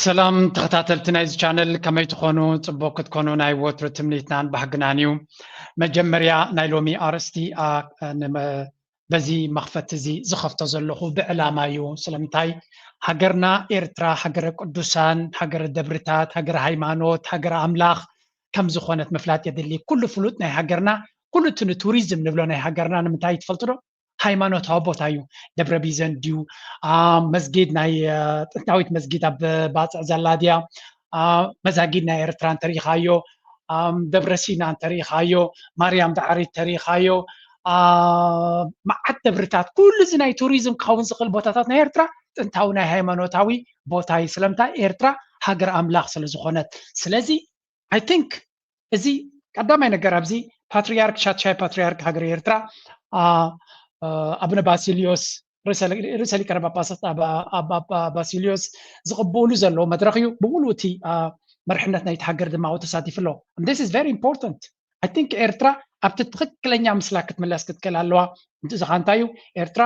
ሰላም ተኸታተልቲ ናይዚ ቻነል፣ ከመይ ትኾኑ? ጽቡቕ ክትኮኑ ናይ ወትሩ ትምኒትናን ባህግናን እዩ። መጀመርያ ናይ ሎሚ ኣርእስቲ፣ ኣ፣ ንመ-፣ በዚ መኽፈቲ እዚ ዝኸፍቶ ዘለኹ ብዕላማ እዩ። ስለምንታይ? ሃገርና ኤርትራ ሃገረ ቅዱሳን፣ ሃገረ ደብርታት፣ ሃገረ ሃይማኖት፣ ሃገረ ኣምላኽ ከም ዝኾነት ምፍላጥ የድሊ። ኩሉ ፍሉጥ ናይ ሃገርና፣ ኩሉ እቲ ንቱሪዝም ንብሎ ናይ ሃገርና ንምንታይ ትፈልጡ ዶ? ሃይማኖታዊ ቦታ እዩ። ደብረ ቢዘን ድዩ? ኣ፣ መስጊድ ናይ፣ እ፣ ጥንታዊት መስጊድ ኣብ ባጽዕ ዘላ ድያ? ኣ፣ መዛጊድ ናይ ኤርትራ እንተሪኢኻዮ፣ ኣ፣ ደብረ ሲና እንተሪኢኻዮ፣ ማርያም ዳዕሪት እንተሪኢኻዮ፣ ኣ፣ መዓት ደብርታት፣ ኩሉ እዚ ናይ ቱሪዝም ክኸውን ዝኽእል ቦታታት ናይ ኤርትራ ጥንታዊ ናይ ሃይማኖታዊ ቦታ እዩ። ስለምንታይ? ኤርትራ ሃገር ኣምላኽ ስለ ዝኾነት። ስለዚ፣ I think እዚ ቀዳማይ ነገር፣ ኣብዚ ፓትርያርክ ሻድሻይ ፓትርያርክ ሃገረ ኤርትራ፣ ኣ፣ እ፣ ኣቡነ ባሲልዮስ ርእሰ፣ ርእሰ ሊቃነ ጳጳሳት ኣባ፣ ኣባ፣ ኣባ ባሲልዮስ ዝቕበሉ ዘለዉ መድረኽ እዩ። ብምሉእ እቲ፣ ኣ፣ መርሕነት ናይቲ ሃገር ድማ ኣብኡ ተሳቲፉ ኣሎ። And this is very important. I think ኤርትራ ኣብቲ ትኽክለኛ ምስላ ክትምለስ ክትክእል ኣለዋ። እዚ ኸኣ እንታይ እዩ? ኤርትራ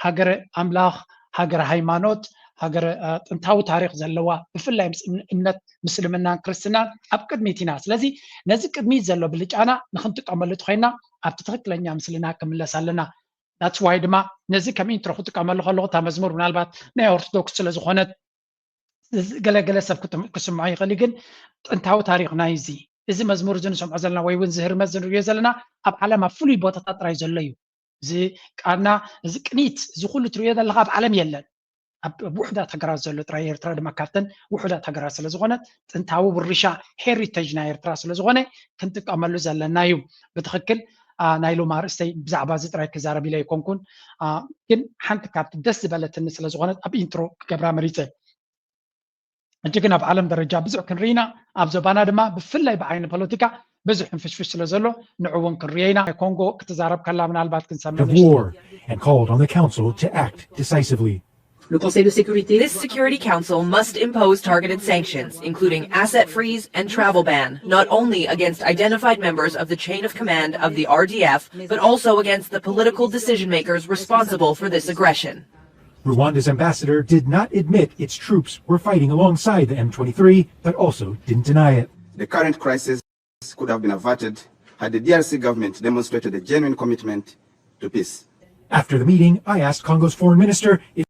ሃገረ ኣምላኽ፣ ሃገረ ሃይማኖት፣ ሃገረ፣ እ፣ ጥንታዊ ታሪኽ ዘለዋ፣ ብፍላይ ምስ እም-፣ እምነት ምስልምናን ክርስትናን ኣብ ቅድሚት ኢና። ስለዚ ነዚ ቅድሚት ዘሎ ብልጫና ንኽንጥቀመሉ ተኾይና ኣብቲ ትኽክለኛ ምስልና ክምለስ ኣለና። That's why ድማ ነዚ ከም ኢንትሮ ክጥቀመሉ ከለኹ እታ መዝሙር ምናልባት ናይ ኦርቶዶክስ ስለ ዝኾነት ገለ ገለ ሰብ ክጥም-፣ ክስምዖ ይኽእል እዩ፣ ግን ጥንታዊ ታሪኽ ናይዚ፣ እዚ መዝሙር እዚ ንሰምዖ ዘለና ወይ እውን እዚ ህርመት እዚ ንሪኦ ዘለና ኣብ ዓለም ኣብ ፍሉይ ቦታታት ጥራይ ዘሎ እዩ። እዚ ቃና፣ እዚ ቅኒት፣ እዚ ኩሉ ትሪኦ ዘለኻ ኣብ ዓለም የለን። ኣብ፣ ኣብ ውሑዳት ሃገራት ዘሎ ጥራይ፣ ኤርትራ ድማ ካብተን ውሑዳት ሃገራት ስለ ዝኾነት፣ ጥንታዊ ውርሻ፣ ሄሪቴጅ ናይ ኤርትራ ስለ ዝኾነ፣ ክንጥቀመሉ ዘለና እዩ። ብትኽክል፣ ኣ፣ ናይ ሎሚ ኣርእስተይ ብዛዕባ እዚ ጥራይ ክዛረብ ኢለ ኣይኮንኩን። ኣ፣ ግን ሓንቲ ካብቲ ደስ ዝበለትኒ ስለ ዝኾነት ኣብ ኢንትሮ ክገብራ መሪጸ። ሕጂ ግን ኣብ ዓለም ደረጃ ብዙሕ ክንርኢ ኢና። ኣብ ዞባና ድማ ብፍላይ ብዓይኒ ፖለቲካ ብዙሕ ሕንፍሽፍሽ ስለ ዘሎ ንዑ እውን ክንርእዮ ኢና። ኮንጎ ክትዛረብ ከላ ምናልባት ክንሰምዕ The ንእሽቶ war and called on the council to act decisively. Le Conseil de sécurité. This Security Council must impose targeted sanctions, including asset freeze and travel ban, not only against identified members of the chain of command of the R D F, but also against the political decision makers responsible for this aggression. Rwanda's ambassador did not admit its troops were fighting alongside the M twenty-three, but also didn't deny it. The current crisis could have been averted had the D R C government demonstrated a genuine commitment to peace. After the meeting, I asked Congo's foreign minister if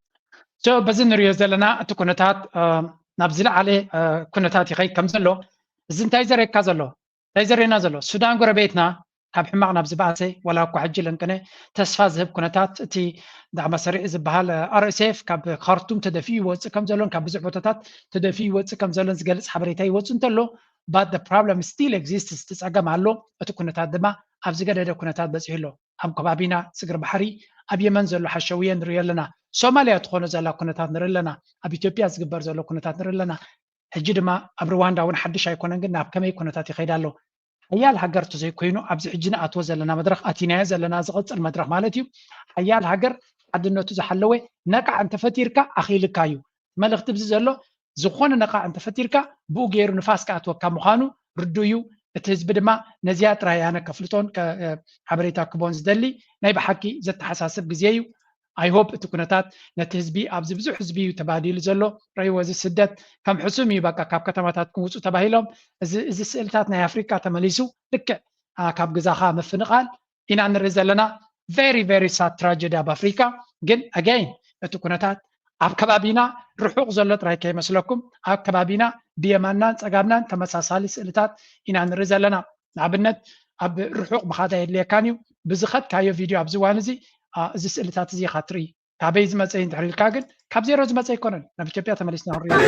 So በዚ ንሪኦ ዘለና እቲ ኩነታት፣ እ፣ ናብ ዝለዓለ፣ እ፣ ኩነታት ይኸይድ ከም ዘሎ፣ እዚ እንታይ ዘርእየካ ዘሎ? እንታይ ዘርእየና ዘሎ? ሱዳን ጎረቤትና ካብ ሕማቕ ናብ ዝበኣሰ፣ ዋላ እኳ ሕጂ ለንቅነ ተስፋ ዝህብ ኩነታት፣ እቲ ዳዕማ ሰሪዕ ዝበሃል፣ እ፣ ኣር ኤስ ኤፍ ካብ ካርቱም ተደፊኡ ይወፅእ ከም ዘሎን ካብ ብዙሕ ቦታታት ተደፊኡ ይወፅእ ከም ዘሎን ዝገልፅ ሓበሬታ ይወፅእ እንተሎ፣ but the problem still exists፣ እቲ ፀገም ኣሎ። እቲ ኩነታት ድማ ኣብ ዝገደደ ኩነታት በፂሑ ኣሎ። ኣብ ከባቢና ስግር ባሕሪ፣ ኣብ የመን ዘሎ ሓሸውየ ንርኢ ኣለና። ሶማልያ ትኾኖ ዘላ ኩነታት ንርኢ ኣለና። ኣብ ኢትዮጵያ ዝግበር ዘሎ ኩነታት ንርኢ ኣለና። ሕጂ ድማ ኣብ ሩዋንዳ እውን ሓድሽ ኣይኮነን፣ ግን ናብ ከመይ ኩነታት ይኸይድ ኣሎ? ሓያል ሃገር ተዘይኮይኑ ኣብዚ ሕጂ ንኣትዎ ዘለና መድረኽ፣ ኣቲናዮ ዘለና ዝቕጽል መድረኽ ማለት እዩ። ሓያል ሃገር ሓድነቱ ዝሓለወ ነቃዕ እንተፈጢርካ ኣኽኢልካ እዩ። መልእኽቲ ብዚ ዘሎ፣ ዝኾነ ነቃዕ እንተፈጢርካ ብኡ ገይሩ ንፋስ ክኣትወካ ምዃኑ ርዱእ እዩ። እቲ ህዝቢ ድማ ነዚኣ ጥራይ ኣነ ከፍልጦን ከ-፣ ሓበሬታ ክቦን ዝደሊ ናይ ብሓቂ ዘተሓሳስብ ግዜ እዩ። I hope እቲ ኩነታት ነቲ ህዝቢ፣ ኣብዚ ብዙሕ ህዝቢ እዩ ተባዲሉ ዘሎ፣ ረእይዎ፣ እዚ ስደት ከም ሕሱም እዩ። በቃ ካብ ከተማታት ክውፁ ተባሂሎም፣ እዚ፣ እዚ ስእልታት ናይ ኣፍሪቃ ተመሊሱ ልክዕ፣ ኣ፣ ካብ ግዛኻ ምፍንቓል ኢና ንርኢ ዘለና። Very very sad tragedy ኣብ ኣፍሪቃ። ግን again እቲ ኩነታት ኣብ ከባቢና ርሑቕ ዘሎ ጥራይ ከይመስለኩም፣ ኣብ ከባቢና ብየማንናን ጸጋምናን ተመሳሳሊ ስእልታት ኢና ንርኢ ዘለና። ንኣብነት ኣብ ርሑቕ ምኻድ ኣየድልየካን እዩ። ብዝኸድካዮ ቪድዮ ኣብዚ እዋን እዚ፣ ኣ፣ እዚ ስእልታት እዚ ኢኻ ትርኢ። ካበይ ዝመጸ እዩ እንድሕር ኢልካ ግን ካብ ዜሮ ዝመጸ ኣይኮነን። ናብ ኢትዮጵያ ተመሊስና ክንሪኦ።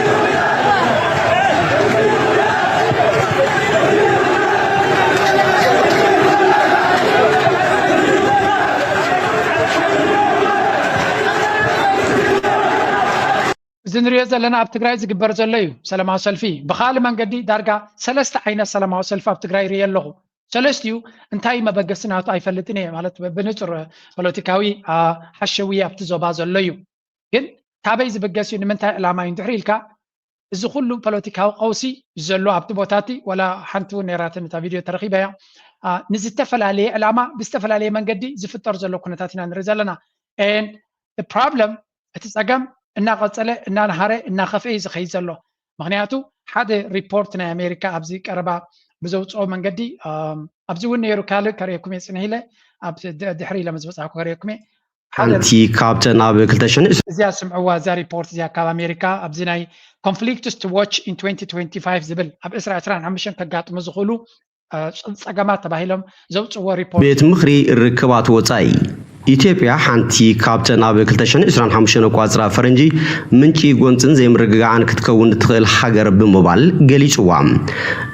እዚ ንሪኦ ዘለና ኣብ ትግራይ ዝግበር ዘሎ እዩ። ሰላማዊ ሰልፊ ብኻልእ መንገዲ ዳርጋ ሰለስተ ዓይነት ሰላማዊ ሰልፊ ኣብ ትግራይ ይርኢ ኣለኹ። ሰለስቲኡ እንታይ መበገሲ ናቱ ኣይፈልጥን እየ፣ ማለት ብ-፣ ብንጹር ፖለቲካዊ፣ ኣ፣ ሓሸውየ ኣብቲ ዞባ ዘሎ እዩ። ግን ካበይ ዝብገስ እዩ፣ ንምንታይ ዕላማ እዩ እንድሕር ኢልካ፣ እዚ ኩሉ ፖለቲካዊ ቀውሲ ዘሎ ኣብቲ ቦታ እቲ፣ ዋላ ሓንቲ እውን ነይራትን እታ ቪድዮ ተረኺበያ፣ ኣ፣ ንዝተፈላለየ ዕላማ ብዝተፈላለየ መንገዲ ዝፍጠር ዘሎ ኩነታት ኢና ንርኢ ዘለና። And the problem፣ እቲ ጸገም እናቐጸለ፣ እናነሃረ፣ እናኸፍአ እዩ ዝኸይድ ዘሎ። ምክንያቱ ሓደ ሪፖርት ናይ ኣሜሪካ ኣብዚ ቀረባ ብዘውፅኦ መንገዲ ኣብዚ እውን ነይሩ ካልእ ከርእየኩም እየ ፅንሕ ኢለ ኣብ ድሕሪ ኢለ ምስ በፃኩ ከርእየኩም እየ። ሓንቲ ካብተን ኣብ ክልተ ሽሕን እዚኣ ስምዕዋ እዛ ሪፖርት እዚኣ ካብ ኣሜሪካ ኣብዚ ናይ conflicts to watch in twenty twenty-five ዝብል ኣብ ዕስራ ዕስራን ሓሙሽተን ከጋጥሙ ዝኽእሉ ፀገማት ተባሂሎም ዘውፅዎ ሪፖርት። ቤት ምኽሪ ርክባት ወፃኢ ኢትዮጵያ ሓንቲ ካብተን ኣብ ክልተ ሽሕን ዕስራን ሓሙሽተን ኣቋፅራ ፈረንጂ ምንጪ ጎንፅን ዘይምርግጋዕን ክትከውን እትኽእል ሃገር ብምባል ገሊፅዋ።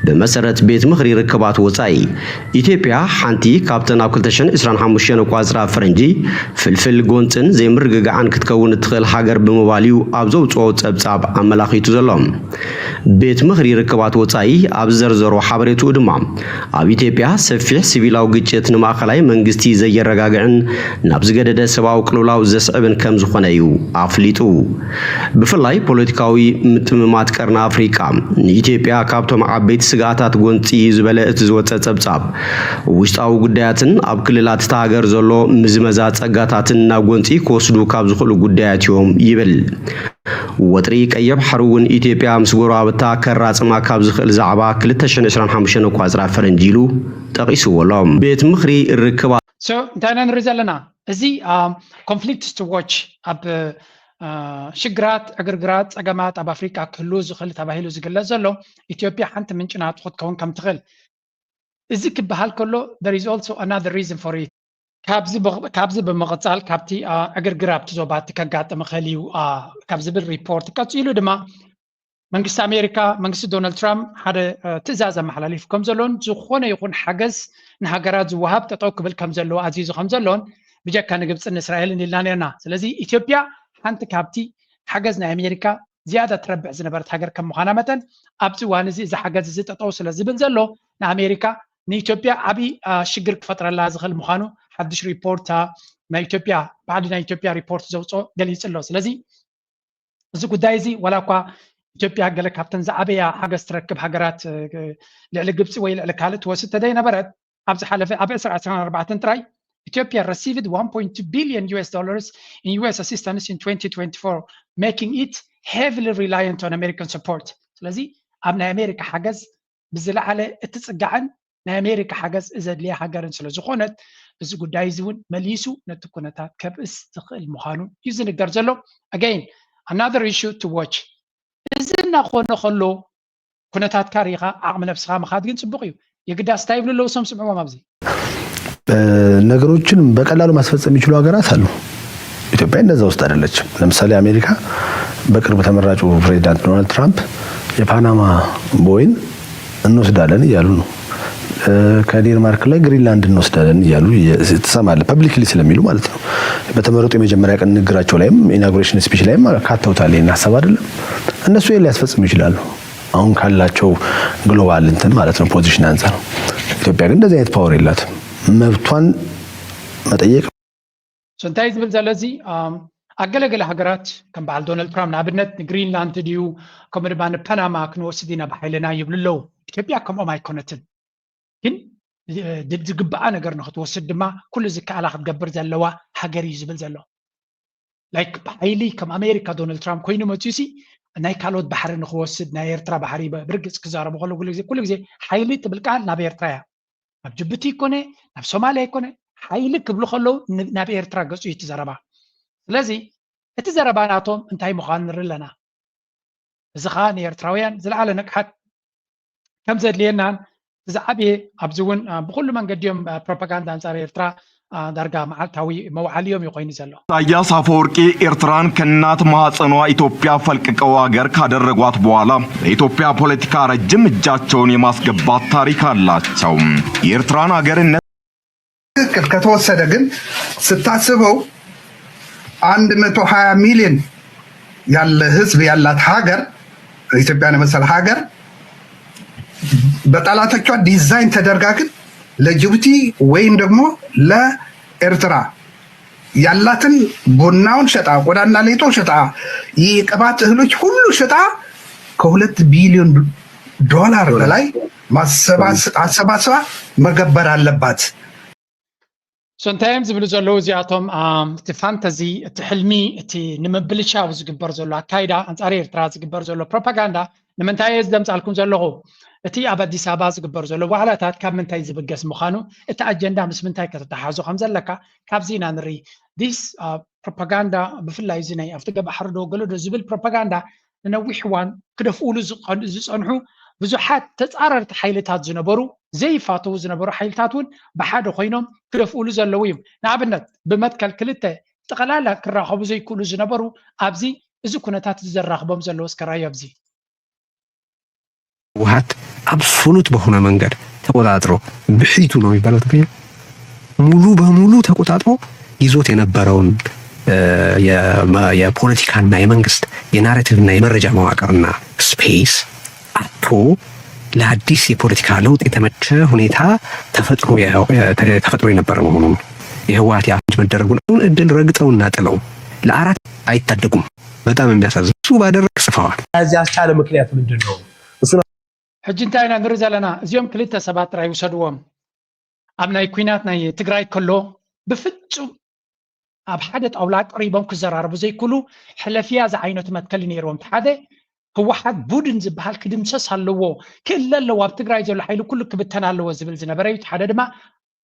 ብመሰረት ቤት ምኽሪ ርክባት ወፃኢ ኢትዮጵያ ሓንቲ ካብተን ኣብ ክልተ ሽሕን ዕስራን ሓሙሽተን ኣቋፅራ ፈረንጂ ፍልፍል ጎንፅን ዘይምርግጋዕን ክትከውን እትኽእል ሃገር ብምባል እዩ ኣብ ዘውፅኦ ፀብፃብ ኣመላኺቱ ዘሎ። ቤት ምኽሪ ርክባት ወፃኢ ኣብ ዘርዘሮ ሓበሬትኡ ድማ ኣብ ኢትዮጵያ ሰፊሕ ሲቪላዊ ግጭት ንማእኸላይ መንግስቲ ዘየረጋግዕን ናብ ዝገደደ ሰብኣዊ ቅልውላው ዘስዕብን ከም ዝኾነ እዩ ኣፍሊጡ። ብፍላይ ፖለቲካዊ ምጥምማት ቀርኒ ኣፍሪቃ ንኢትዮጵያ ካብቶም ዓበይቲ ስግኣታት ጎንፂ እዩ ዝበለ እቲ ዝወፀ ፀብፃብ ውሽጣዊ ጉዳያትን ኣብ ክልላት እታ ሃገር ዘሎ ምዝመዛ ፀጋታትን ናብ ጎንፂ ክወስዱ ካብ ዝኽእሉ ጉዳያት እዮም ይብል። ወጥሪ ቀይሕ ባሕሪ እውን ኢትዮጵያ ምስ ጎረባብታ ከራፅማ ካብ ዝኽእል ዛዕባ ክልተ ሽሕን ዕስራን ሓሙሽተን ኣቋፅራ ፈረንጂ ኢሉ ጠቒስዎ ኣሎ። ቤት ምኽሪ ርክባት So እንታይ ኢና ንርኢ ዘለና? እዚ conflicts to watch ኣብ ሽግራት፣ ዕግርግራት፣ ፀገማት ኣብ ኣፍሪቃ ክህሉ ዝኽእል ተባሂሉ ዝግለፅ ዘሎ ኢትዮጵያ ሓንቲ ምንጪ ናቱ ክትከውን ከም ትኽእል እዚ ክበሃል ከሎ there is also another reason for it። ካብዚ ብምቕፃል ካብቲ ዕግርግር ኣብቲ ዞባ እቲ ከጋጥም ይኽእል እዩ ካብ ዝብል ሪፖርት ቀፂሉ ድማ መንግስቲ ኣሜሪካ መንግስቲ ዶናልድ ትራምፕ ሓደ ትእዛዝ ኣመሓላሊፉ ከም ዘሎን ዝኾነ ይኹን ሓገዝ ንሃገራት ዝወሃብ ጠጠው ክብል ከም ዘለዎ ኣዚዙ ከም ዘሎን ብጀካ ንግብፅን ንእስራኤልን ኢልና ነርና። ስለዚ ኢትዮጵያ ሓንቲ ካብቲ ሓገዝ ናይ ኣሜሪካ ዝያዳ ትረብሕ ዝነበረት ሃገር ከም ምዃና መጠን ኣብዚ እዋን እዚ እዚ ሓገዝ እዚ ጠጠው ስለ ዝብል ዘሎ ንኣሜሪካ ንኢትዮጵያ ዓብዪ ሽግር ክፈጥረላ ዝኽእል ምዃኑ ሓድሽ ሪፖርት ናይ ኢትዮጵያ ባዕዲ ናይ ኢትዮጵያ ሪፖርት ዘውፅኦ ገሊፁ ኣሎ። ስለዚ እዚ ጉዳይ እዚ ዋላ እኳ ኢትዮጵያ ገለ ካብተን ዝዓበያ ሓገዝ ትረክብ ሃገራት ልዕሊ ግብፂ ወይ ልዕሊ ካልእ ትወስድ ተደይነበረት ኣብ ዝሓለፈ ኣብ ዕስራ ዕስራን ኣርባዕተን ጥራይ ኢትዮጵያ received one point two billion US dollars in US assistance in twenty twenty-four, making it heavily reliant on American support. ስለዚ ኣብ ናይ ኣሜሪካ ሓገዝ ብዝለዓለ እትፅጋዕን ናይ ኣሜሪካ ሓገዝ ዘድልያ ሃገርን ስለ ዝኾነት እዚ ጉዳይ እዚ እውን መሊሱ ነቲ ኩነታት ከብእስ ዝኽእል ምዃኑ እዩ ዝንገር ዘሎ። Again, another issue to watch። እዚ እናኾነ ከሎ ኩነታትካ ርኢኻ ዓቕሚ ነብስኻ ምኻድ ግን ፅቡቕ እዩ። የግዳስ እንታይ ይብሉ ኣለዉ እሶም ስምዕዎም ኣብዚ ነገሮችን በቀላሉ ማስፈጸም የሚችሉ ሀገራት አሉ። ኢትዮጵያ እንደዛ ውስጥ አይደለችም። ለምሳሌ አሜሪካ በቅርብ ተመራጩ ፕሬዚዳንት ዶናልድ ትራምፕ የፓናማ ቦይን እንወስዳለን እያሉ ነው። ከዴንማርክ ላይ ግሪንላንድ እንወስዳለን እያሉ ትሰማለህ፣ publicly ስለሚሉ ማለት ነው። በተመረጡ የመጀመሪያ ቀን ንግግራቸው ላይም inauguration speech ላይም አካተውታል ይህን ሀሳብ አይደለም። እነሱ ይሄን ሊያስፈጽሙ ይችላሉ አሁን ካላቸው ግሎባል እንትን ማለት ነው position አንጻር። ኢትዮጵያ ግን እንደዚህ አይነት power የላትም። መብቷን መጠየቅ So እንታይ ዝብል ዘሎ እዚ ኣብ ገለገለ ሃገራት ከም በዓል ዶናልድ ትራምፕ ንኣብነት ንግሪንላንድ ድዩ ከምኡ ድማ ንፓናማ ክንወስድ ኢና ብሓይልና ይብሉ ኣለዉ። ኢትዮጵያ ከምኦም ኣይኮነትን። ግን ዝግባኣ ነገር ንክትወስድ ድማ ኩሉ ዝከኣላ ክትገብር ዘለዋ ሃገር እዩ ዝብል ዘሎ። Like ብሓይሊ ከም ኣሜሪካ ዶናልድ ትራምፕ ኮይኑ መፅዩ ሲ ናይ ካልኦት ባሕሪ ንክወስድ ናይ ኤርትራ ባሕሪ ብርግፅ ክዛረቡ ከሎ ኩሉ ግዜ ኩሉ ግዜ ሓይሊ ትብል ቃል ናብ ኤርትራ እያ። ናብ ጅቡቲ ይኮነ ናብ ሶማልያ ይኮነ ሓይሊ ክብሉ ከለዉ ናብ ኤርትራ ገፁ እዩ እቲ ዘረባ። ስለዚ እቲ ዘረባ ናቶም እንታይ ምዃኑ ንርኢ ኣለና። እዚ ከዓ ንኤርትራውያን ዝለዓለ ንቕሓት ከም ዘድልየናን ዝዓብየ ኣብዚ እውን ብኩሉ መንገዲ እዮም ፕሮፓጋንዳ ኣንፃር ኤርትራ ዳርጋ መዓልታዊ መውዓሊ እዮም እዩ ኮይኑ ዘሎ። ኢሳያስ አፈወርቂ ኤርትራን ከእናት ማህፀኗ ኢትዮጵያ ፈልቅቀው አገር ካደረጓት በኋላ በኢትዮጵያ ፖለቲካ ረጅም እጃቸውን የማስገባት ታሪክ አላቸው። የኤርትራን አገርነት ትክክል ከተወሰደ ግን ስታስበው አንድ መቶ ሃያ ሚሊዮን ያለ ህዝብ ያላት ሀገር ኢትዮጵያን የመሰለ ሀገር በጠላቶቿ ዲዛይን ተደርጋ ግን ለጅቡቲ ወይም ደግሞ ለኤርትራ ያላትን ቡናውን ሸጣ ቆዳና ሌጦ ሸጣ የቅባት እህሎች ሁሉ ሸጣ ከሁለት ቢሊዮን ዶላር በላይ አሰባስባ መገበር አለባት። So እንታይ እዮም ዝብሉ ዘለዉ እዚኣቶም? እቲ ፋንተዚ፣ እቲ ሕልሚ፣ እቲ ንምብልሻው ዝግበር ዘሎ ኣካይዳ፣ ኣንጻር ኤርትራ ዝግበር ዘሎ ፕሮፓጋንዳ ንምንታይ እየ ዘምጻልኩም ዘለኹ? እቲ ኣብ ኣዲስ ኣበባ ዝግበር ዘሎ ዋዕላታት ካብ ምንታይ ዝብገስ ምዃኑ፣ እቲ ኣጀንዳ ምስ ምንታይ ከተተሓሕዞ ከም ዘለካ ካብዚ ኢና ንርኢ። ዲስ ፕሮፓጋንዳ፣ ብፍላይ እዚ ናይ ኣፍደገ ባሕሪ ዶ ገለ ዶ ዝብል ፕሮፓጋንዳ ንነዊሕ እዋን ክደፍኡሉ ዝጸንሑ ብዙሓት ተጻረርቲ ሓይልታት ዝነበሩ፣ ዘይፋተዉ ዝነበሩ ሓይልታት እውን ብሓደ ኮይኖም ክደፍኡሉ ዘለዉ እዮም። ንኣብነት ብመትከል ክልተ ጠቕላላ ክራኸቡ ዘይክእሉ ዝነበሩ ኣብዚ እዚ ኩነታት እዚ ዘራኽቦም ዘሎ እስከ ራዮ ኣብዚ። ህወሓት ኣብሶሉት በሆነ መንገድ ተቆጣጥሮ ብሒቱ ነው የሚባለው ትግርኛ ሙሉ በሙሉ ተቆጣጥሮ ይዞት የነበረውን የፖለቲካና የመንግስት የናሬቲቭና የመረጃ መዋቅርና ስፔስ አቶ ለአዲስ የፖለቲካ ለውጥ የተመቸ ሁኔታ ተፈጥሮ የነበረ መሆኑን የህወሓት የአንድ መደረጉን እድል ረግጠውና ጥለው ለአራት አይታደጉም። በጣም የሚያሳዝን እሱ ባደረግ ጽፈዋል። እዚህ ያስቻለ ምክንያት ምንድን ነው? ሕጂ እንታይ ኢና ንርኢ ዘለና? እዚኦም ክልተ ሰባት ጥራይ ይውሰድዎም። ኣብ ናይ ኲናት ናይ ትግራይ ከሎ ብፍጹም ኣብ ሓደ ጣውላ ቀሪቦም ክዘራረቡ ዘይክእሉ ሕለፍያ ዝዓይነቱ መትከል እዩ ነይርዎም። እቲ ሓደ ህወሓት ቡድን ዝበሃል ክድምሰስ ኣለዎ፣ ክእለ ኣለዎ፣ ኣብ ትግራይ ዘሎ ሓይሊ ኩሉ ክብተን ኣለዎ ዝብል ዝነበረ እዩ። እቲ ሓደ ድማ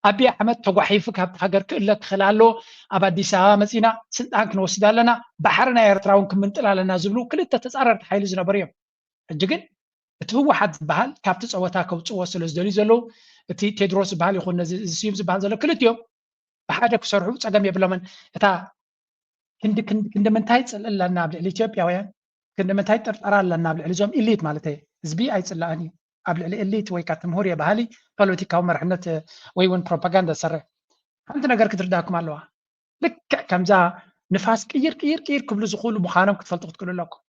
ኣብይ ኣሕመድ ተጓሒፉ ካብቲ ሃገር ክእለ ክኽእል ኣለዎ፣ ኣብ ኣዲስ ኣበባ መፂና ስልጣን ክንወስድ ኣለና፣ ባሕሪ ናይ ኤርትራ እውን ክምንጥል ኣለና ዝብሉ ክልተ ተፃረርቲ ሓይሊ ዝነበሩ እዮም። ሕጂ ግን እቲ ህወሓት ዝበሃል ካብቲ ፀወታ ከውፅዎ ስለ ዝደልዩ ዘለዉ እቲ ቴድሮስ ዝበሃል ይኹን ነዚ እዚ ስዩም ዝበሃል ዘሎ ክልቲኦም ብሓደ ክሰርሑ ፀገም የብሎምን። እታ ክንዲ ክንዲ ክንዲ ምንታይ ፅልኢ ኣለና ኣብ ልዕሊ ኢትዮጵያውያን፣ ክንዲ ምንታይ ጥርጠራ ኣለና ኣብ ልዕሊ እዞም ኢሊት ማለት እየ። ህዝቢ ኣይፅላእን እዩ ኣብ ልዕሊ ኢሊት ወይ ከዓ ትምሁር እየ በሃሊ ፖለቲካዊ መርሕነት ወይ እውን ፕሮፓጋንዳ ዝሰርሕ። ሓንቲ ነገር ክትርዳእኩም ኣለዋ። ልክዕ ከምዛ ንፋስ ቅይር ቅይር ቅይር ክብሉ ዝኽእሉ ምዃኖም ክትፈልጡ ክትክእሉ ኣለኩም።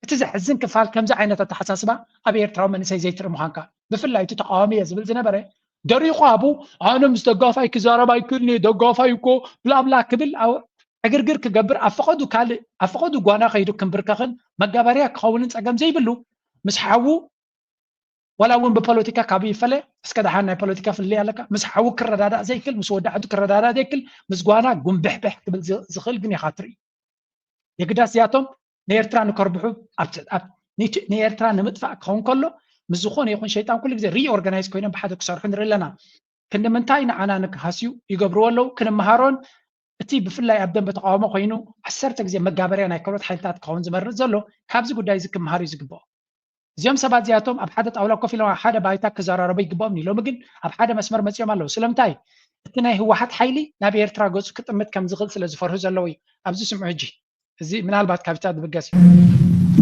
እቲ ዘሕዝን ክፋል ከምዚ ዓይነት ኣተሓሳስባ ኣብ ኤርትራዊ መንእሰይ ዘይትርኢ ምዃንካ። ብፍላይ እቲ ተቃዋሚ እየ ዝብል ዝነበረ ደሪቑ ኣብኡ ኣነ ምስ ደጋፋይ ክዛረብ ኣይክእልን እየ ደጋፋይ እኮ ብላብላ ክብል ዕግርግር ክገብር ኣብ ፈቐዱ ካልእ ኣብ ፈቐዱ ጓና ከይዱ ክንብርከኽን መጋበርያ ክኸውንን ጸገም ዘይብሉ ምስ ሓዉ ዋላ እውን ብፖለቲካ ካብ ይፈለ እስከ ደሓን ናይ ፖለቲካ ፍልልይ ኣለካ ምስ ሓዉ ክረዳዳእ ዘይክል ምስ ወዳሕቱ ክረዳዳእ ዘይክል ምስ ጓና ጉንብሕብሕ ክብል ዝኽእል ግን ኢኻ ትርኢ። የግዳስ እዚኣቶም ንኤርትራ ንከርብሑ ንኤርትራ ንምጥፋእ ክኸውን ከሎ ምስ ዝኾነ ይኹን ሸይጣን ኩሉ ግዜ ሪኦርጋናይዝ ኮይኖም ብሓደ ክሰርሑ ንርኢ ኣለና። ክንዲ ምንታይ ንዓና ንክሃስዩ ይገብርዎ ኣለዉ ክንመሃሮን እቲ ብፍላይ ኣብ ደንበ ተቃውሞ ኮይኑ ዓሰርተ ግዜ መጋበርያ ናይ ካልኦት ሓይልታት ክኸውን ዝመርጽ ዘሎ ካብዚ ጉዳይ እዚ ክመሃር እዩ ዝግብኦ። እዚኦም ሰባት እዚኣቶም ኣብ ሓደ ጣውላ ኮፍ ኢሎም ኣብ ሓደ ባይታ ክዘራረቡ ይግብኦም እዩ። ሎሚ ግን ኣብ ሓደ መስመር መጺኦም ኣለዉ። ስለምንታይ? እቲ ናይ ህወሓት ሓይሊ ናብ ኤርትራ ገጹ ክጥምት ከም ዝኽእል ስለ ዝፈርሁ ዘለዉ እዩ። ኣብዚ ስምዑ ሕጂ። እዚ ምናልባት ካብታ ዝብገስ እዩ።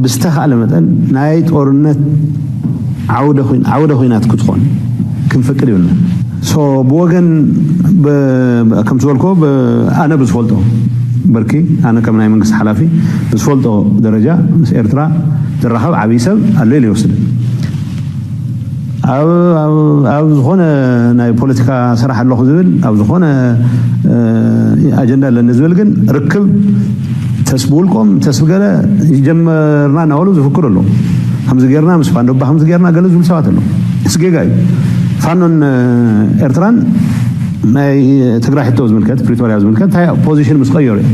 ብዝተኻእለ መጠን ናይ ጦርነት ዓውደ ኩናት ክትኾን ክንፈቅድ ይብልና። ብወገን ከም ዝበልኮ ኣነ ብዝፈልጦ በርኪ ኣነ ከም ናይ መንግስቲ ሓላፊ ብዝፈልጦ ደረጃ ምስ ኤርትራ ዝራኸብ ዓብዪ ሰብ ኣሎ ኢለ ይወስድ። ኣብ ዝኾነ ናይ ፖለቲካ ስራሕ ኣለኹ ዝብል ኣብ ዝኾነ ኣጀንዳ ኣለኒ ዝብል ግን ርክብ ተስ ብውልቆም ተስ ብገለ ይጀመርና እናበሉ ዝፍክሩ ኣለዉ። ከምዚ ጌርና ምስ ፋኖ እባ ከምዚ ጌርና ገለ ዝብሉ ሰባት ኣለዉ። ምስ ጌጋ እዩ። ፋኖን ኤርትራን ናይ ትግራይ ሕቶ ዝምልከት ፕሪቶርያ ዝምልከት እንታይ ፖዚሽን ምስ ቀየሩ እዮም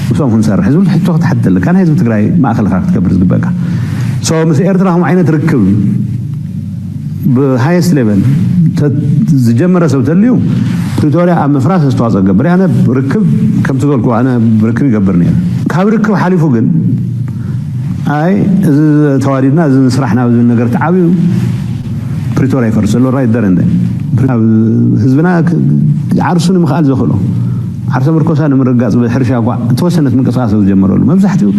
ምስኦም ክንሰርሕ ዝብል ሕቶ ክትሓትት ኣለካ። ናይ ህዝቢ ትግራይ ማእኸልካ ክትገብር ዝግበእካ። ሶ ምስ ኤርትራ ከምኡ ዓይነት ርክብ ብሃየስት ሌቨል ዝጀመረ ሰብ ተልዩ ፕሪቶርያ ኣብ ምፍራስ ኣስተዋፅኦ ገብር ኣነ ርክብ ከምቲ ዝበልኩ ኣነ ርክብ ይገብር ነይረ ካብ ርክብ ሓሊፉ ግን ኣይ እዚ ተዋዲድና እዚ ንስራሕ ናብ ዝብል ነገር ተዓብዩ ፕሪቶርያ ይፈርስ ዘሎ ራይት ደረ እንደ ህዝብና ዓርሱ ንምኽኣል ዘኽእሎ ዓርሰ ምርኮሳ ንምርጋፅ ብሕርሻ እኳ እተወሰነት ምንቅስቃስ ዝጀመረሉ መብዛሕትኡ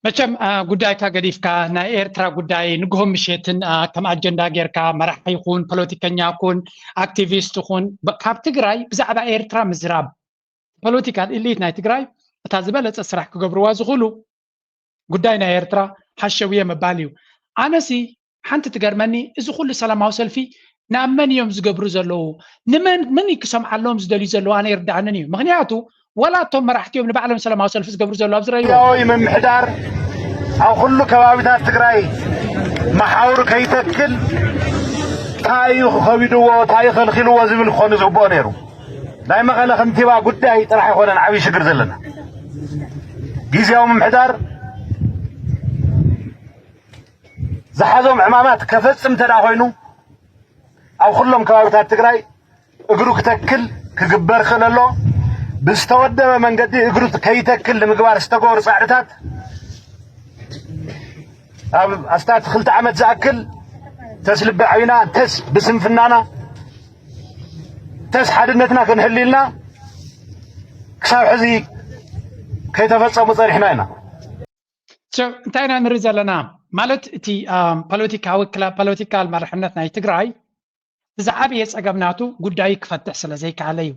መቸም ጉዳይካ ገዲፍካ ናይ ኤርትራ ጉዳይ ንግሆ ምሸትን ከም ኣጀንዳ ጌርካ መራሒ ይኹን ፖለቲከኛ ኩን ኣክቲቪስት ኩን ካብ ትግራይ ብዛዕባ ኤርትራ ምዝራብ ፖለቲካል ኢሊት ናይ ትግራይ እታ ዝበለፀ ስራሕ ክገብርዋ ዝኽእሉ ጉዳይ ናይ ኤርትራ ሓሸውየ ምባል እዩ። ኣነሲ ሓንቲ ትገርመኒ እዚ ኩሉ ሰላማዊ ሰልፊ ናብ መን እዮም ዝገብሩ ዘለዉ ንመን ምን ክሰምዓሎም ዝደልዩ ዘለዉ ኣነ ይርድኣንን እዩ ምክንያቱ ወላ እቶም መራሕቲ እዮም ንባዕሎም ሰላማዊ ሰልፊ ዝገብሩ ዘለዉ ኣብ ዝረእይዎ ያዊ ምምሕዳር ኣብ ኩሉ ከባቢታት ትግራይ መሓውር ከይተክል እንታይ እዩ ከቢድዎ እንታይ እዩ ከልኪልዎ ዝብል ክኾኑ ዝግብኦ ነይሩ ናይ መቐለ ከንቲባ ጉዳይ ጥራሕ ኣይኮነን ዓብዪ ሽግር ዘለና ግዝያዊ ምምሕዳር ዝሓዞም ዕማማት ከፈጽም እንተ ደኣ ኮይኑ፣ ኣብ ኩሎም ከባብታት ትግራይ እግሩ ክተክል ክግበር ክእል ኣሎ። ብዝተወደበ መንገዲ እግሩ ከይተክል ንምግባር ዝተገበሩ ጻዕርታት ኣብ ኣስታት ክልተ ዓመት ዝኣክል ተስ ልቢ ዓቢና፣ ተስ ብስንፍናና፣ ተስ ሓድነትና ክንሕል ኢልና ክሳብ ሕዚ ከይተፈጸሙ ጸኒሕና ኢና። So እንታይ ኢና ንርኢ ዘለና ማለት እቲ ፖለቲካዊ ፖለቲካል መርሕነት ናይ ትግራይ ዝዓበየ ፀገም ናቱ ጉዳዩ ክፈትሕ ስለ ዘይከኣለ እዩ።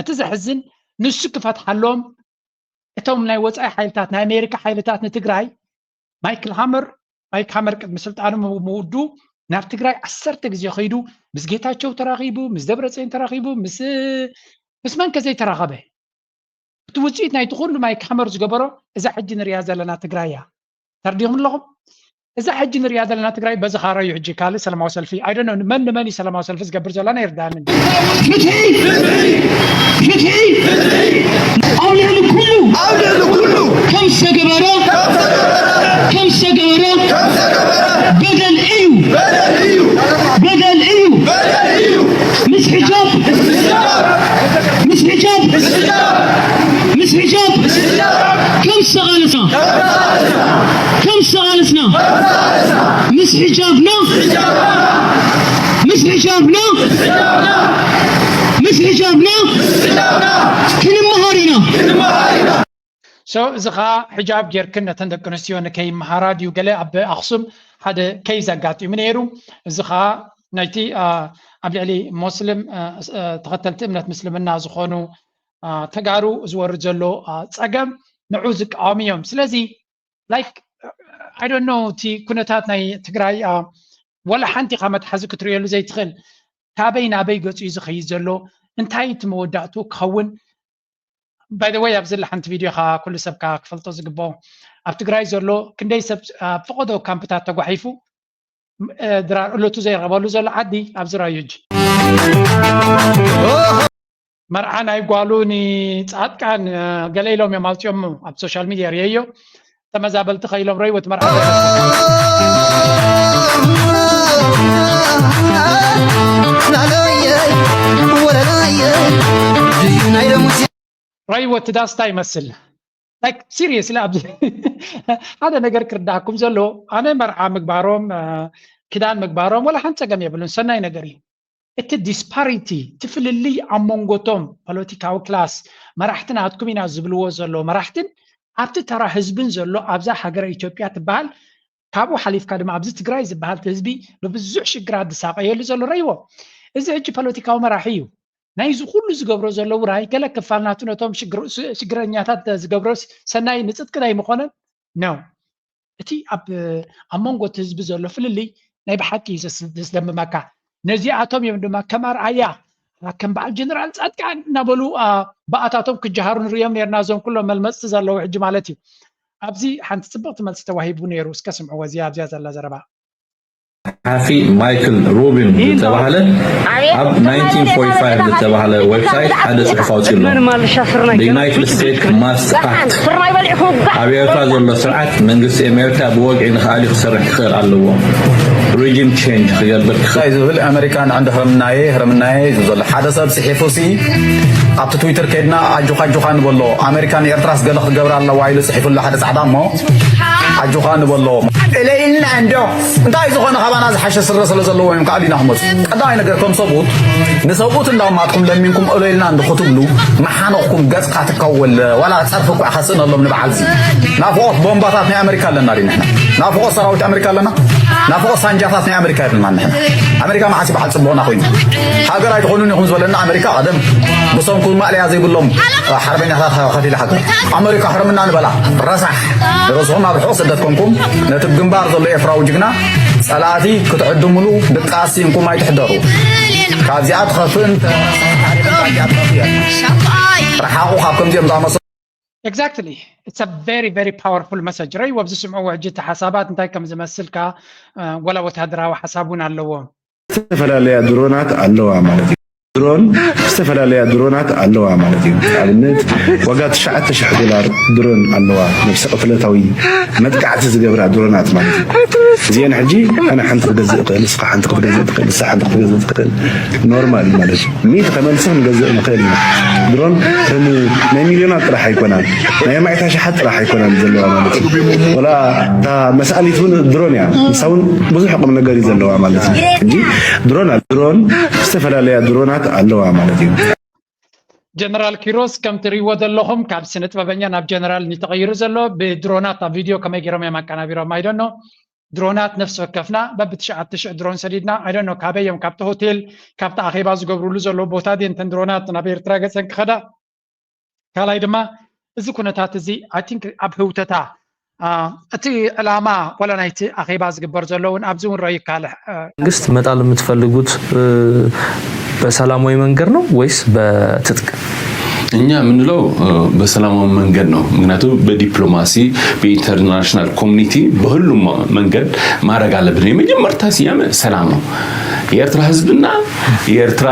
እቲ ዘሕዝን ንሱ ክፈትሓሎም እቶም ናይ ወፃኢ ሓይልታት ናይ ኣሜሪካ ሓይልታት ንትግራይ ማይክል ሃመር ማይክ ሃመር ቅድሚ ስልጣኑ ምውዱ ናብ ትግራይ ዓሰርተ ግዜ ከይዱ ምስ ጌታቸው ተራኺቡ ምስ ደብረፅዮን ተራኺቡ ምስ ምስ መን ከዘይተራኸበ እቲ ውፅኢት ናይቲ ኩሉ ማይክ ሃመር ዝገበሮ እዛ ሕጂ ንሪኣ ዘለና ትግራይ እያ። ተርዲኹም ኣለኹም? እዛ ሕጂ ንሪኣ ዘለና ትግራይ በዚ ካረዩ ሕጂ ካልእ ሰላማዊ ሰልፊ ኣይደኖ መን ንመን እዩ ሰላማዊ ሰልፊ ዝገብር ዘሎ ኣይርዳእንን። ፍትሒ ፍትሒ ኣብ ልዕሊ ኩሉ ኣብ ልዕሊ ኩሉ ከም ዝተገበረ ከም ዝተገበረ በደል እዩ በደል እዩ ምስ ሕጃብ ምስ ሕጃብ ምስ ሕጃብ ከም ዝተቓለሳ ከም ዝተቓለስና ምስ ሕጃብና ምስ ሕጃብና ምስ ሕጃብና ክንመሃር ኢና። So እዚ ከዓ ሕጃብ ጌርክን ነተን ደቂ ኣንስትዮ ንከይመሃራ ድዩ ገለ ኣብ ኣክሱም ሓደ case ኣጋጢሙ ነይሩ። እዚ ከዓ ናይቲ ኣብ ልዕሊ ሞስሊም ተኸተልቲ እምነት ምስልምና ዝኾኑ ተጋሩ ዝወርድ ዘሎ ፀገም ንዑ ዝቃወሙ እዮም። ስለዚ like I don't know እቲ ኩነታት ናይ ትግራይ ወላ ሓንቲ ካብ መትሓዚ ክትርእየሉ ዘይትኽእል ካበይ ናበይ ገፁ እዩ ዝኸይድ ዘሎ እንታይ እቲ መወዳእትኡ ክኸውን by the way ኣብዚ ሓንቲ ቪድዮ ካ ኩሉ ሰብ ካ ክፈልጦ ዝግብኦ ኣብ ትግራይ ዘሎ ክንደይ ሰብ ኣብ ፈቐዶ ካምፕታት ተጓሒፉ ድራር እለቱ ዘይረኸበሉ ዘሎ ዓዲ ኣብዚ ራዩ ሕጂ መርዓ ናይ ጓሉ ንፃድቃን ገለ ኢሎም እዮም ኣውፅኦሞ ኣብ social media ርእየዮ ተመዛበልቲ ከኢሎም ረይወት መርዓ ረይወት ዳስታ ይመስል like seriously ኣብዚ ሓደ ነገር ክርዳእኩም ዘሎ ኣነ መርዓ ምግባሮም ክዳን ምግባሮም ወላ ሓንቲ ፀገም የብሉን ሰናይ ነገር እዩ እቲ disparity እቲ ፍልልይ ኣብ መንጎቶም ፖለቲካዊ class መራሕቲ ናትኩም ኢና ዝብልዎ ዘሎ መራሕትን ኣብቲ ተራ ህዝብን ዘሎ ኣብዛ ሃገረ ኢትዮጵያ ትበሃል ካብኡ ሓሊፍካ ድማ ኣብዚ ትግራይ ዝበሃል ህዝቢ ብብዙሕ ሽግራት ዝሳቀየሉ ዘሎ ረይዎ እዚ ሕጂ ፖለቲካዊ መራሒ እዩ ናይዚ ኩሉ ዝገብሮ ዘሎ ውራይ ገለ ክፋል ናቱ ነቶም ሽግረኛታት ዝገብሮ ሰናይ ንፅድቂ ናይ ምኾነን ነው እቲ ኣብ ኣብ መንጎ እቲ ህዝቢ ዘሎ ፍልልይ ናይ ብሓቂ እዩ ዘስደምመካ ነዚኣቶም እዮም ድማ ከም ኣርኣያ ከም በዓል ጀነራል ፃድቃን እናበሉ ብኣታቶም ክጀሃሩ ንሪኦም ነርና እዞም ኩሎም መልመፅቲ ዘለዉ ሕጂ ማለት እዩ ኣብዚ ሓንቲ ፅብቕቲ መልሲ ተዋሂቡ ነይሩ እስከ ስምዕዎ እዚኣ ኣብዚኣ ዘላ ዘረባ ጸሓፊ ማይክል ሩቢን ዝተባህለ ኣብ ናይንቲን ፎርቲ ፋይቭ ዝተባህለ ዌብሳይት ሓደ ጽሑፍ ኣውጺኡ ኣሎ። The United States must act። ኣብ ኤርትራ ዘሎ ስርዓት መንግስቲ ኣሜሪካ ብወግዒ ንኽኣሊ ክሰርሕ ክኽእል ኣለዎ። Regime change ክገብር ክኽእል። ዝብል ኣሜሪካ ንዕንዲ ህረምናየ ህረምናየ እዩ ዘሎ ሓደ ሰብ ጽሒፉ ሲ ኣብቲ ትዊተር ከድና ኣጆኻ ኣጆኻ ንበሎ ኣሜሪካ ንኤርትራስ ገለ ክትገብር ኣለዋ ኢሉ ጽሒፉ ኣሎ ሓደ ጻዕዳ እሞ ኣጆኻ ንበሎ እለ ኢልና እንዶ እንታይ ዝኾነ ካባና ዝሓሸ ስረ ስለ ዘለዎ እዮም ከኣሊና ክመፁ ቀዳማይ ነገር ከም ሰብኡት ንሰብኡት እንዳማትኩም ለሚንኩም እሎ ኢልና እንዶ ክትብሉ መሓነቕኩም ገፅካ ትከወል ዋላ ፀርፊ እኳ ከስእነሎም ንበዓል ዚ ናፍቆት ቦምባታት ናይ ኣሜሪካ ኣለና ዲ ንሕና ናፍቆት ሰራዊት ኣሜሪካ ኣለና ናፍቆት ሳንጃታት ናይ ኣሜሪካ የብልና ንሕና ኣሜሪካ መዓስ በዓል ፅቡቕና ኮይኑ ሃገር ኣይትኾኑን ኢኹም ዝበለና ኣሜሪካ ቀደም ብሰንኩ ማእለያ ዘይብሎም ሓርበኛታት ከፊላ ሃገር ኣመሪካ ሕርምና ንበላ ረሳሕ ርእስኹም ኣብ ርሑቕ ስደት ኮንኩም ነቲ ግንባር ዘሎ ኤርትራዊ ጅግና ጸላእቲ ክትዕድምሉ ድቃስ ሲንኩም ኣይትሕደሩ ካብዚኣ ትኸፍእ እንተ ርሓቑ ካብ ከምዚኦም ዝኣመሰሉ Exactly. It's a very very powerful message. ረይ ወብዚ ስምዑ ሕጂ እቲ ሓሳባት እንታይ ከም ዝመስል ከ ወላ ወታደራዊ ሓሳብ እውን ኣለዎ። ዝተፈላለያ ድሮናት ኣለዋ ማለት እዩ። ድሮን ዝተፈላለያ ድሮናት ኣለዋ ማለት እዩ። ኣብነት ዋጋ ትሽዓተ ሽሕ ዶላር ድሮን ኣለዋ፣ ነብሰ ቅትለታዊ መጥቃዕቲ ዝገብራ ድሮናት ማለት እዩ። እዚአን ሕጂ ኣነ ሓንቲ ክገዝእ እኽእል፣ ንስኻ ሓንቲ ክትገዝእ ትኽእል፣ ንሳ ሓንቲ ክትገዝእ ትኽእል፣ ኖርማል ማለት እዩ። ሚእቲ ከመልስኽ ንገዝእ ንኽእል ኢና። ድሮን ናይ ሚልዮናት ጥራሕ ኣይኮናን፣ ናይ ኣማኢት ኣሽሓት ጥራሕ ኣይኮናን ዘለዋ ማለት እዩ። ወላ እታ መስኣሊት እውን ድሮን እያ፣ ንሳ እውን ብዙሕ ቁም ነገር እዩ ዘለዋ ማለት እዩ። ሕጂ ድሮን ኣለ፣ ድሮን ዝተፈላለያ ድሮናት ኣለዋ ማለት እዩ። ጀነራል ኪሮስ፣ ከም ትርእይዎ ዘለኹም ካብ ስነ ጥበበኛ ናብ ጀነራል እዩ ተቐይሩ ዘሎ። ብድሮናት ኣብ ቪድዮ ከመይ ገይሮም እዮም ኣቀናቢሮም? I don't know። ድሮናት ነፍሲ ወከፍና በብትሽዓተ ሽሕ ድሮን ሰዲድና፣ I don't know፣ ካበይ እዮም? ካብቲ ሆቴል፣ ካብቲ ኣኼባ ዝገብሩሉ ዘለዉ ቦታ ድየን እተን ድሮናት ናብ ኤርትራ ገጸን ክኸዳ? ካልኣይ ድማ እዚ ኩነታት እዚ፣ I think፣ ኣብ ህውተታ እቲ ዕላማ ዋላ ናይቲ ኣኼባ ዝግበር ዘሎ እውን ኣብዚ እውን ረዩ ካልሕ መንግስት መጣል የምትፈልጉት በሰላማዊ መንገድ ነው ወይስ በትጥቅ? እኛ የምንለው በሰላማዊ መንገድ ነው። ምክንያቱም በዲፕሎማሲ በኢንተርናሽናል ኮሚኒቲ በሁሉም መንገድ ማድረግ አለብን። የመጀመርታ ስያሜ ሰላም ነው። የኤርትራ ህዝብና የኤርትራ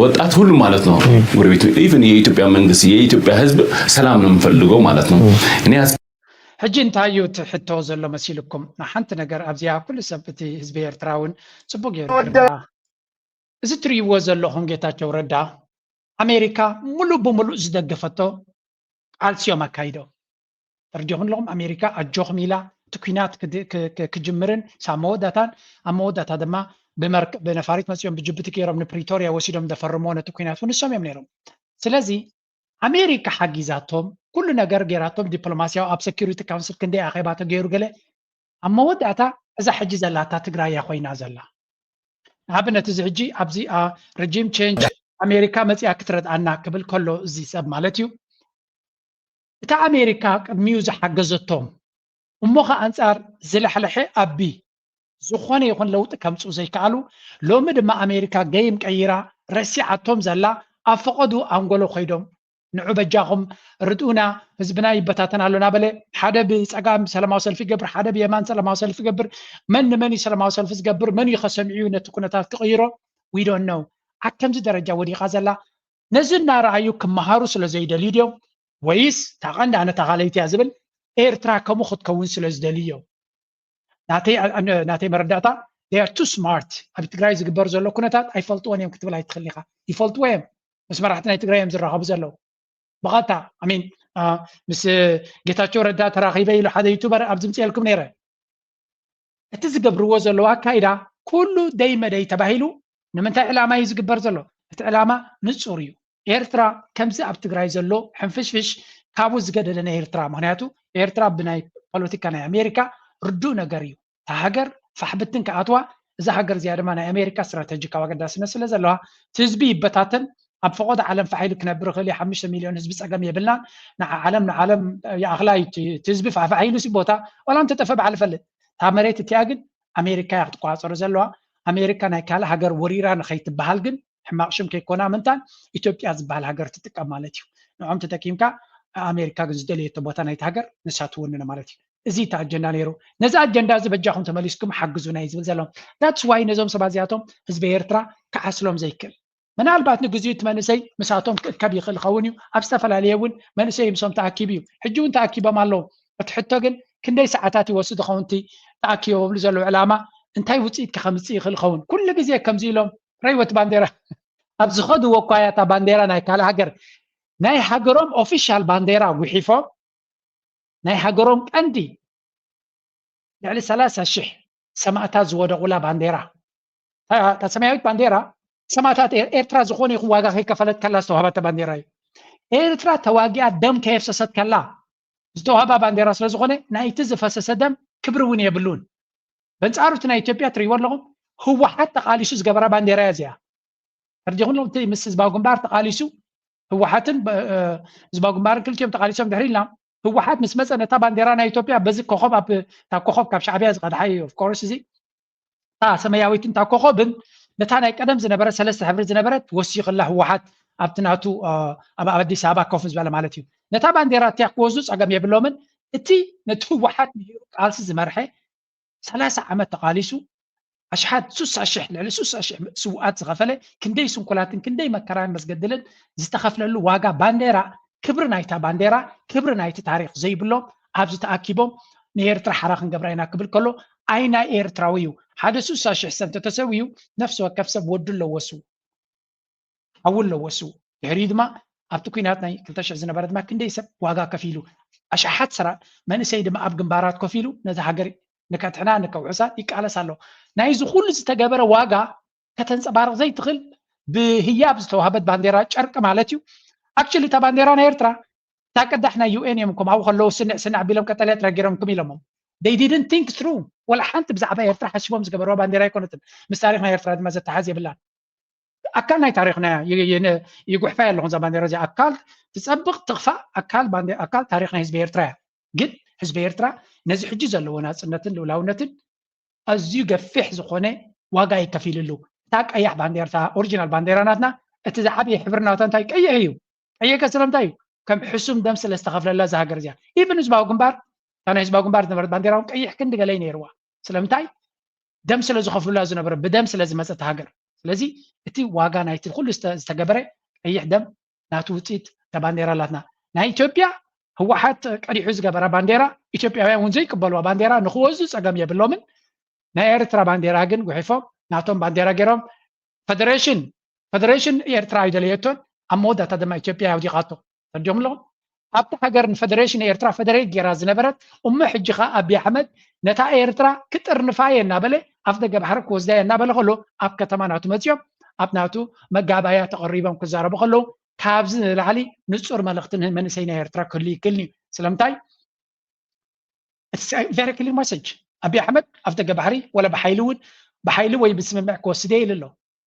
ወጣት ሁሉ ማለት ነው። ጎረቤት ኢቭን የኢትዮጵያ መንግስት የኢትዮጵያ ህዝብ ሰላም ነው የምፈልገው ማለት ነው። እኔ ሕጂ እንታይ እዩ እቲ ሕቶ ዘሎ መሲልኩም? ሓንቲ ነገር ኣብዚኣ ኩሉ ሰብ እቲ ህዝቢ ኤርትራ እውን ጽቡቅ ገይሩ ይርዳ። እዚ ትርእይዎ ዘለኹም ጌታቸው ረዳ ኣሜሪካ ሙሉእ ብሙሉእ ዝደገፈቶ ቃልሲ እዮም ኣካይዶም። ተረዲኹም ኣለኹም? ኣሜሪካ ኣጆኹም ኢላ እቲ ኲናት ክድ- ክ- ክ- ክጅምርን ሳብ መወዳእታን ኣብ መወዳእታ ድማ ብመርክ ብነፋሪት መፂኦም ብጅቡቲ ገይሮም ንፕሪቶሪያ ወሲዶም ዘፈርምዎ ነቲ ኲናት እውን ንሶም እዮም ነይሮም። ስለዚ ኣሜሪካ ሓጊዛቶም ኩሉ ነገር ገይራቶም ዲፕሎማሲያዊ ኣብ ሰኪሪቲ ካውንስል ክንደይ ኣኼባ ተገይሩ ገለ ኣብ መወዳእታ እዛ ሕጂ ዘላታ ትግራይ እያ ኮይና ዘላ። ንኣብነት እዚ ሕጂ ኣብዚ ረጂም ቼንጅ ኣሜሪካ መፂኣ ክትረድኣና ክብል ከሎ እዚ ሰብ ማለት እዩ። እታ ኣሜሪካ ቅድሚኡ ዝሓገዘቶም እሞ ከ ኣንፃር ዝለሕለሐ ኣቢ ዝኾነ ይኹን ለውጢ ከምፅኡ ዘይከኣሉ ሎሚ ድማ ኣሜሪካ ገይም ቀይራ ረሲዓቶም ዘላ ኣብ ፈቐዱ ኣንጎሎ ኮይዶም ንዑ በጃኹም ርድኡና ህዝብና ይበታተን ኣሎ እናበለ ሓደ ብፀጋም ሰላማዊ ሰልፊ ይገብር ሓደ ብየማን ሰላማዊ ሰልፊ ይገብር መን ንመን እዩ ሰላማዊ ሰልፊ ዝገብር መን እዩ ከሰሚዑ ነቲ ኩነታት ክቕይሮ we don't know ኣብ ከምዚ ደረጃ ወዲቓ ዘላ ነዚ እናረኣዩ ክመሃሩ ስለ ዘይደልዩ ድዮም ወይስ እታ ቀንዲ ኣነ ተኻለይቲ እያ ዝብል ኤርትራ ከምኡ ክትከውን ስለ ዝደልዩ እዮም ናተይ መረዳእታ they are too smart ኣብ ትግራይ ዝግበር ዘሎ ኩነታት ኣይፈልጥዎን እዮም ክትብል ኣይትኽእል ኢኻ ይፈልጥዎ እዮም ምስ መራሕቲ ናይ ትግራይ እዮም ዝራኸቡ ዘለዉ ብቐጥታ ኣሚን ምስ ጌታቸው ረዳ ተራኺበ ኢሉ ሓደ ዩቱበር ኣብ ዝምፅኤልኩም ነይረ እቲ ዝገብርዎ ዘለዉ ኣካይዳ ኩሉ ደይ መደይ ተባሂሉ ንምንታይ ዕላማ እዩ ዝግበር ዘሎ እቲ ዕላማ ንፁር እዩ ኤርትራ ከምዚ ኣብ ትግራይ ዘሎ ሕንፍሽፍሽ ካብኡ ዝገደደ ናይ ኤርትራ ምክንያቱ ኤርትራ ብናይ ፖለቲካ ናይ ኣሜሪካ ርዱእ ነገር እዩ እታ ሃገር ፋሕብትን ክኣትዋ እዛ ሃገር እዚኣ ድማ ናይ ኣሜሪካ ስትራተጂካዊ ኣገዳስነት ስለ ዘለዋ እቲ ህዝቢ ይበታተን ኣብ ፈቆዶ ዓለም ፋሕ ኢሉ ክነብር ይኽእል እዩ ሓሙሽተ ሚልዮን ህዝቢ ፀገም የብልናን ንዓለም ንዓለም ይኣኽላ እዩ እቲ ህዝቢ ፋሕፋሕ ኢሉ ሲ ቦታ ዋላ እንተጠፈ በዓል ፈልጥ እታ መሬት እቲኣ ግን ኣሜሪካ እያ ክትቆፃፀሮ ዘለዋ ኣሜሪካ ናይ ካልእ ሃገር ወሪራ ንኸይትበሃል ግን ሕማቕ ሽም ከይኮና ምንታን ኢትዮጵያ ዝበሃል ሃገር ትጥቀም ማለት እዩ ንዖም ተጠቂምካ ኣሜሪካ ግን ዝደለየቶ ቦታ ናይቲ ሃገር ንሳ ትውንነ ማለት እዩ እዚ እቲ ኣጀንዳ ነይሩ ነዚ ኣጀንዳ እዚ በጃኹም ተመሊስኩም ሓግዙና እዩ ዝብል ዘለዎም that's why ነዞም ሰባት እዚኣቶም ህዝቢ ኤርትራ ክዓስሎም ዘይክእል ምናልባት ንግዚኡ እቲ መንእሰይ ምሳቶም ክእከብ ይኽእል ኸውን እዩ ኣብ ዝተፈላለየ እውን መንእሰይ ምሶም ተኣኪቡ እዩ ሕጂ እውን ተኣኪቦም ኣለዉ እቲ ሕቶ ግን ክንደይ ሰዓታት ይወስድ ኸውን እቲ ተኣኪቦምሉ ዘለዉ ዕላማ እንታይ ውፅኢት ከምፅእ ይኽእል ኸውን ኩሉ ግዜ ከምዚ ኢሎም ረይወት ባንዴራ ኣብ ዝኸድዎ እኳ እያ እታ ባንዴራ ናይ ካልእ ሃገር ናይ ሃገሮም ኦፊሻል ባንዴራ ጉሒፎም ናይ ሃገሮም ቀንዲ ልዕሊ ሰላሳ ሽሕ ሰማእታት ዝወደቑላ ባንዴራ እታ ሰማያዊት ባንዴራ ሰማእታት ኤርትራ ዝኾነ ይኹን ዋጋ ከይከፈለት ከላ ዝተዋህባተ ባንዴራ እዩ ኤርትራ ተዋጊኣ ደም ከየፍሰሰት ከላ ዝተዋህባ ባንዴራ ስለ ዝኾነ ናይቲ ዝፈሰሰ ደም ክብሪ እውን የብሉን በንጻሩ እቲ ናይ ኢትዮጵያ ትርእይዎ ኣለኹም ህወሓት ተቓሊሱ ዝገበራ ባንዴራ እያ እዚኣ ተርዲኹም እቲ ምስ ህዝባዊ ግንባር ተቓሊሱ ህወሓትን ህዝባዊ ግንባርን ክልቲኦም ተቓሊሶም ድሕሪ ኢልና ህወሓት ምስ መፀ ነታ ባንዴራ ናይ ኢትዮጵያ በዚ ኮኸብ ኣብ እታ ኮኸብ ካብ ሻዕብያ ዝቐድሓ እዩ ኦፍኮርስ እዚ እታ ሰማያዊት እንታ ኮኸብን ነታ ናይ ቀደም ዝነበረ ሰለስተ ሕብሪ ዝነበረት ወሲኽላ ህወሓት ኣብቲ ናቱ ኣብ ኣዲስ ኣበባ ኮፍ ዝበለ ማለት እዩ ነታ ባንዴራ እቲያ ክወስዱ ፀገም የብሎምን እቲ ነቲ ህወሓት ምሂሩ ቃልሲ ዝመርሐ ሰላሳ ዓመት ተቓሊሱ ኣሽሓት ሱሳ ሽሕ ልዕሊ ሱሳ ሽሕ ስውኣት ዝኸፈለ ክንደይ ስንኩላትን ክንደይ መከራን መስገድልን ዝተኸፍለሉ ዋጋ ባንዴራ ክብሪ ናይታ ባንዴራ ክብሪ ናይቲ ታሪኽ ዘይብሎም ኣብዚ ተኣኪቦም ንኤርትራ ሓራ ክንገብራ ኢና ክብል ከሎ ኣይ ናይ ኤርትራዊ እዩ ሓደ ሱሳ ሽሕ ሰብ እንተተሰውዩ ነፍሲ ወከፍ ሰብ ወዱ ኣለዎ ስው ሓዊ ኣለዎ ስው ድሕሪኡ ድማ ኣብቲ ኩናት ናይ ክልተ ሽሕ ዝነበረ ድማ ክንደይ ሰብ ዋጋ ከፊሉ ኣሽሓት ሰራ መንእሰይ ድማ ኣብ ግንባራት ኮፍ ኢሉ ነዚ ሃገር ንከድሕና ንከውሕሳ ይቃለስ ኣሎ ናይዚ ኩሉ ዝተገበረ ዋጋ ከተንፀባርቕ ዘይትኽእል ብህያብ ዝተዋህበት ባንዴራ ጨርቂ ማለት እዩ actually እታ ባንዴራ ናይ ኤርትራ እታ ቅዳሕ ናይ ዩ ኤን እዮም ከምኡ ከለዉ ስንዕ ስንዕ ኣቢሎም ቀጠልያ ጥራይ ገይሮምኩም ኢሎሞም they didn't think through ወላ ሓንቲ ብዛዕባ ኤርትራ ሓሲቦም ዝገበርዋ ባንዴራ ኣይኮነትን ምስ ታሪኽ ናይ ኤርትራ ድማ ዘተሓዝ የብላን ኣካል ናይ ታሪኽና ይጉሕፋ ኣለኹ እዛ ባንዴራ እዚኣ ኣካል ትፀብቕ ትኽፋእ ኣካል ኣካል ታሪኽ ናይ ህዝቢ ኤርትራ እያ ግን ህዝቢ ኤርትራ ነዚ ሕጂ ዘለዎ ናፅነትን ልኡላውነትን ኣዝዩ ገፊሕ ዝኾነ ዋጋ እዩ ከፊልሉ እታ ቀያሕ ባንዴራ እታ ኦሪጂናል ባንዴራ ናትና እቲ ዝዓበየ ሕብሪ ናታ እንታይ ቀይሕ እዩ ቀይሕ ከ ስለምንታይ እዩ ከም ሕሱም ደም ስለ ዝተኸፍለላ እዛ ሃገር እዚኣ ኢቭን ህዝባዊ ግንባር እታ ናይ ህዝባዊ ግንባር ዝነበረት ባንዴራ እውን ቀይሕ ክንዲ ገለ ነይርዋ ስለምንታይ ደም ስለ ዝኸፍሉላ ዝነበረ ብደም ስለ ዝመፀት ሃገር ስለዚ እቲ ዋጋ ናይቲ ኩሉ ዝተገበረ ቀይሕ ደም ናቱ ውፅኢት እታ ባንዴራ ኣላትና ናይ ኢትዮጵያ ህወሓት ቀዲሑ ዝገበራ ባንዴራ ኢትዮጵያውያን እውን ዘይቅበልዋ ባንዴራ ንክወዙ ፀገም የብሎምን ናይ ኤርትራ ባንዴራ ግን ጉሒፎም ናቶም ባንዴራ ገይሮም ፈደሬሽን ፈደሬሽን ኤርትራ ኣይደለየቶን ኣብ መወዳእታ ድማ ኢትዮጵያ ኣውዲቓቶ ተዲኦም ኣለኹም ኣብቲ ሃገር ንፈደሬሽን ኤርትራ ፈደሬት ገይራ ዝነበረት እሞ ሕጂ ኸ ኣቢ ኣሕመድ ነታ ኤርትራ ክጥርንፋየ እናበለ ኣፍ ደገ ባሕሪ ክወስዳየ እናበለ ከሎ ኣብ ከተማ ናቱ መፂኦም ኣብ ናቱ መጋባያ ተቐሪቦም ክዛረቡ ከለዉ ካብዚ ንላዕሊ ንፁር መልእኽቲ ንመንእሰይ ናይ ኤርትራ ክህሉ ይክእልኒ እዩ ስለምንታይ very clear message ኣቢ ኣሕመድ ኣፍ ደገ ባሕሪ ወላ ብሓይሊ እውን ብሓይሊ ወይ ብስምምዕ ክወስደ ኢሉ ኣሎ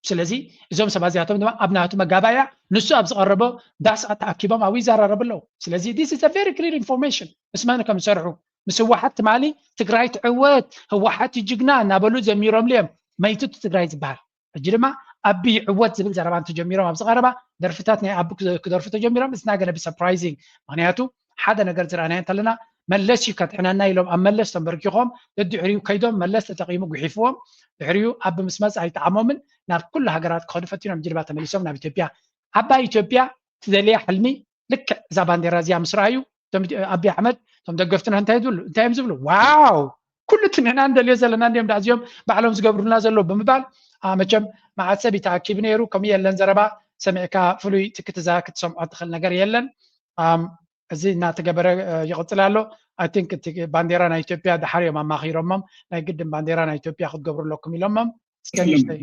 ስለዚ እዞም ሰባት እዚኣቶም ድማ ኣብ ናቱ መጋባእያ ንሱ ኣብ ዝቐረቦ ዳስ ተኣኪቦም ኣብኡ ይዘራረቡ ኣለዉ ስለዚ this is a very clear information ምስ መን ከም ዝሰርሑ ምስ ህወሓት ትማሊ ትግራይ ትዕወት ህወሓት ጅግና እናበሉ ዘሚሮምሉ እዮም መይትቱ ትግራይ ዝበሃል ሕጂ ድማ ኣቢ ይዕወት ዝብል ዘረባ እንተጀሚሮም ኣብ ዝቐረባ ደርፍታት ናይ ኣቢ ክደርፉ ተጀሚሮም it's not gonna be surprising ምክንያቱ ሓደ ነገር ዝረኣናዮ እንተለና መለስ እዩ ከድሕነና ኢሎም ኣብ መለስ ተንበርኪኾም ደድሕሪኡ ከይዶም መለስ ተጠቒሙ ጉሒፍዎም ድሕሪኡ ኣቢ ምስ መፅእ ኣይጠዓሞምን ናብ ኩሉ ሃገራት ክኸዱ ፈቲኖም ጅልባ ተመሊሶም ናብ ኢትዮጵያ ዓባይ ኢትዮጵያ ትደልያ ሕልሚ ልክዕ እዛ ባንዴራ እዚኣ ምስ ረኣዩ ኣቢ ኣሕመድ እቶም ደገፍትና እንታይ ዝብሉ እንታይ እዮም ዝብሉ ዋው ኩሉ እቲ ንሕና ንደልዮ ዘለና እንዲኦም ዳእዚኦም ባዕሎም ዝገብሩልና ዘለዉ ብምባል መቸም መዓት ሰብ ይተኣኪቡ ነይሩ ከምኡ የለን ዘረባ ሰሚዕካ ፍሉይ ትክትዛ ክትሰምዖ ትኽእል ነገር የለን እዚ እናተገበረ ይቕፅል ኣሎ I think እቲ ባንዴራ ናይ ኢትዮጵያ ድሓር እዮም ኣማኺሮሞም ናይ ግድን ባንዴራ ናይ ኢትዮጵያ ክትገብሩ ኣለኩም ኢሎሞም እስከ ንእሽተይ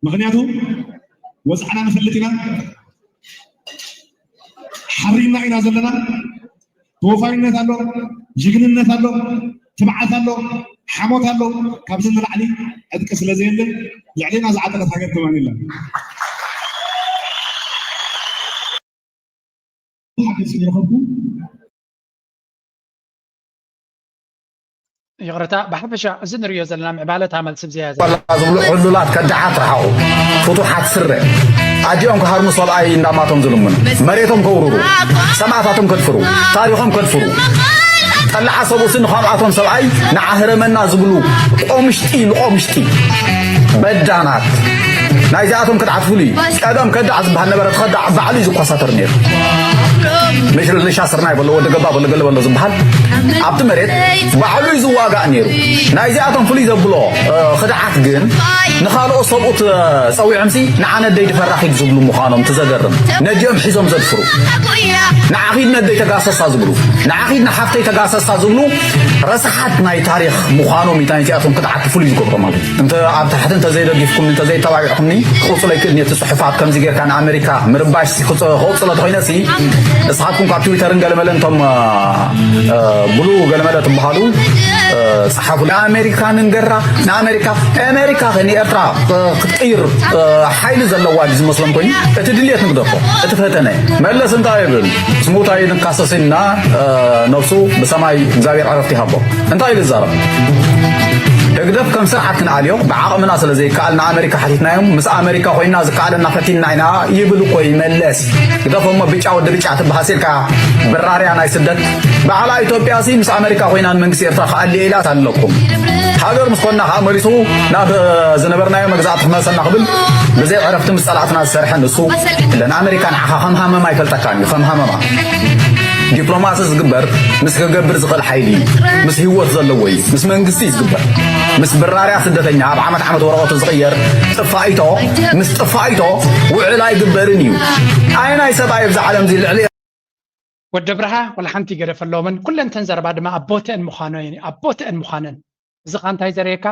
ምክንያቱ ወፅዓና ንፈልጥ ኢና ሓሪና ኢና ዘለና ተወፋይነት ኣሎ ጅግንነት ኣሎ ትብዓት ኣሎ ሓሞት ኣሎ ካብዚ ንላዕሊ ዕጥቂ ስለ ዘየለ ልዕሌና ዝዓጠቀት ሃገር ከማን የለን ሓገዝ ስለረኸብኩ ይቕረታ ብሓፈሻ እዚ ንሪዮ ዘለና ምዕባለ እታ መልሲ ብዝያ ዘላ ዝብሉ ዕሉላት ከዳዓት ረሓቑ ፍቱሓት ስረ ኣዲኦም ክሃርሙ ሰብኣይ እንዳማቶም ዝልምኑ መሬቶም ከውርሩ ሰማእታቶም ከድፍሩ ታሪኾም ከድፍሩ ጠላዓ ሰብኡሲ ንኸምኣቶም ሰብኣይ ንዓህረመና ዝብሉ ቆምሽጢ ንቆምሽጢ በዳናት ናይዚኣቶም ክድዓት ፍሉይ ቀደም ከዳዕ ዝበሃል ነበረ ትኸዳዕ ባዕሉ እዩ ዝኮሳተር ነይሩ ምሽ ልሻ ስርናይ በሎ ወዲ ገባ በሎ ገለ በሎ ዝበሃል ኣብቲ መሬት ባዕሉ እዩ ዝዋጋእ ነይሩ ናይዚኣቶም ፍሉይ ዘብሎ ክድዓት ግን ንኻልኦ ሰብኡት ፀዊዖምሲ ንዓነደይ ድፈራኺድ ዝብሉ ምዃኖም ትዘገርም ነዲኦም ሒዞም ዘድፍሩ ንዓኺድ ነደይ ተጋሰሳ ዝብሉ ንዓኺድ ንሓፍተይ ተጋሰሳ ዝብሉ ረስሓት ናይ ታሪኽ ምዃኖም እዩ ናይዚኣቶም ክድዓት ፍሉይ ዝገብሮ ማለት እዩ እንተ ኣብ ታሕቲ እንተዘይደጊፍኩምኒ እንተዘይተባቢዕኩምኒ ክቕፅሎ ይክእል እቲ ፅሑፋት ከምዚ ጌርካ ንኣሜሪካ ምርባሽ ክቕፅሎ ተኮይነሲ ንስኻትኩም ካብ ትዊተርን ገለመለን እቶም ብሉ ገለመለ ትበሃሉ ፀሓፉ ንኣሜሪካ ንንገራ ንኣሜሪካ ኣሜሪካ ከ ንኤርትራ ክትቅይር ሓይሊ ዘለዋ ዝመስሎም ኮይኑ እቲ ድልየት ንግደፎ እቲ ፈተነ መለስ እንታይ ይብል ስሙታይ ንካሰስና ነብሱ ብሰማይ እግዚኣብሔር ዕረፍቲ ይሃቦ እንታይ ኢሉ ይዛረብ ህግደፍ ከም ስርዓት ክንኣልዮ ብዓቕምና ስለ ዘይከኣል ንኣመሪካ ሓቲትናዮም። ምስ ኣመሪካ ኮይና ዝከኣለና ፈቲንና ኢና ይብል እኮ ይመለስ። ግደፎ እሞ ብጫ ወዲ ብጫ ትበሃል ሲልካ ብራርያ ናይ ስደት በዓላ ኢትዮጵያ ሲ ምስ ኣመሪካ ኮይና ንመንግስቲ ኤርትራ ክኣልየ ኢላ ኣለኩም። ሃገር ምስ ኮና ከዓ መሊሱ ናብ ዝነበርናዮ መግዛእቲ ክመልሰና ክብል ብዘይ ዕረፍቲ ምስ ጸላእትና ዝሰርሐ ንሱ። ለንኣመሪካ ንዓኻ ከም ሃመማ ኣይፈልጠካን እዩ፣ ከም ሃመማ። ዲፕሎማሲ ዝግበር ምስ ክገብር ዝኽእል ሓይሊ እዩ። ምስ ህይወት ዘለዎ እዩ። ምስ መንግስቲ እዩ ዝግበር። ምስ ብራርያ ስደተኛ ኣብ ዓመት ዓመት ወረቐቱ ዝቕየር ጥፋኢቶ ምስ ጥፋኢቶ ውዕል ኣይግበርን እዩ። ኣየናይ ሰብኣይ ኣብዚ ዓለም እዚ ልዕሊ ወዲ ብርሃ ወላ ሓንቲ ይገደፈሎምን ኩለንተን ዘረባ ድማ ኣብ ቦተአን ምዃኖ ኣብ ቦተአን ምዃነን። እዚ ኻ እንታይ ዘርእየካ?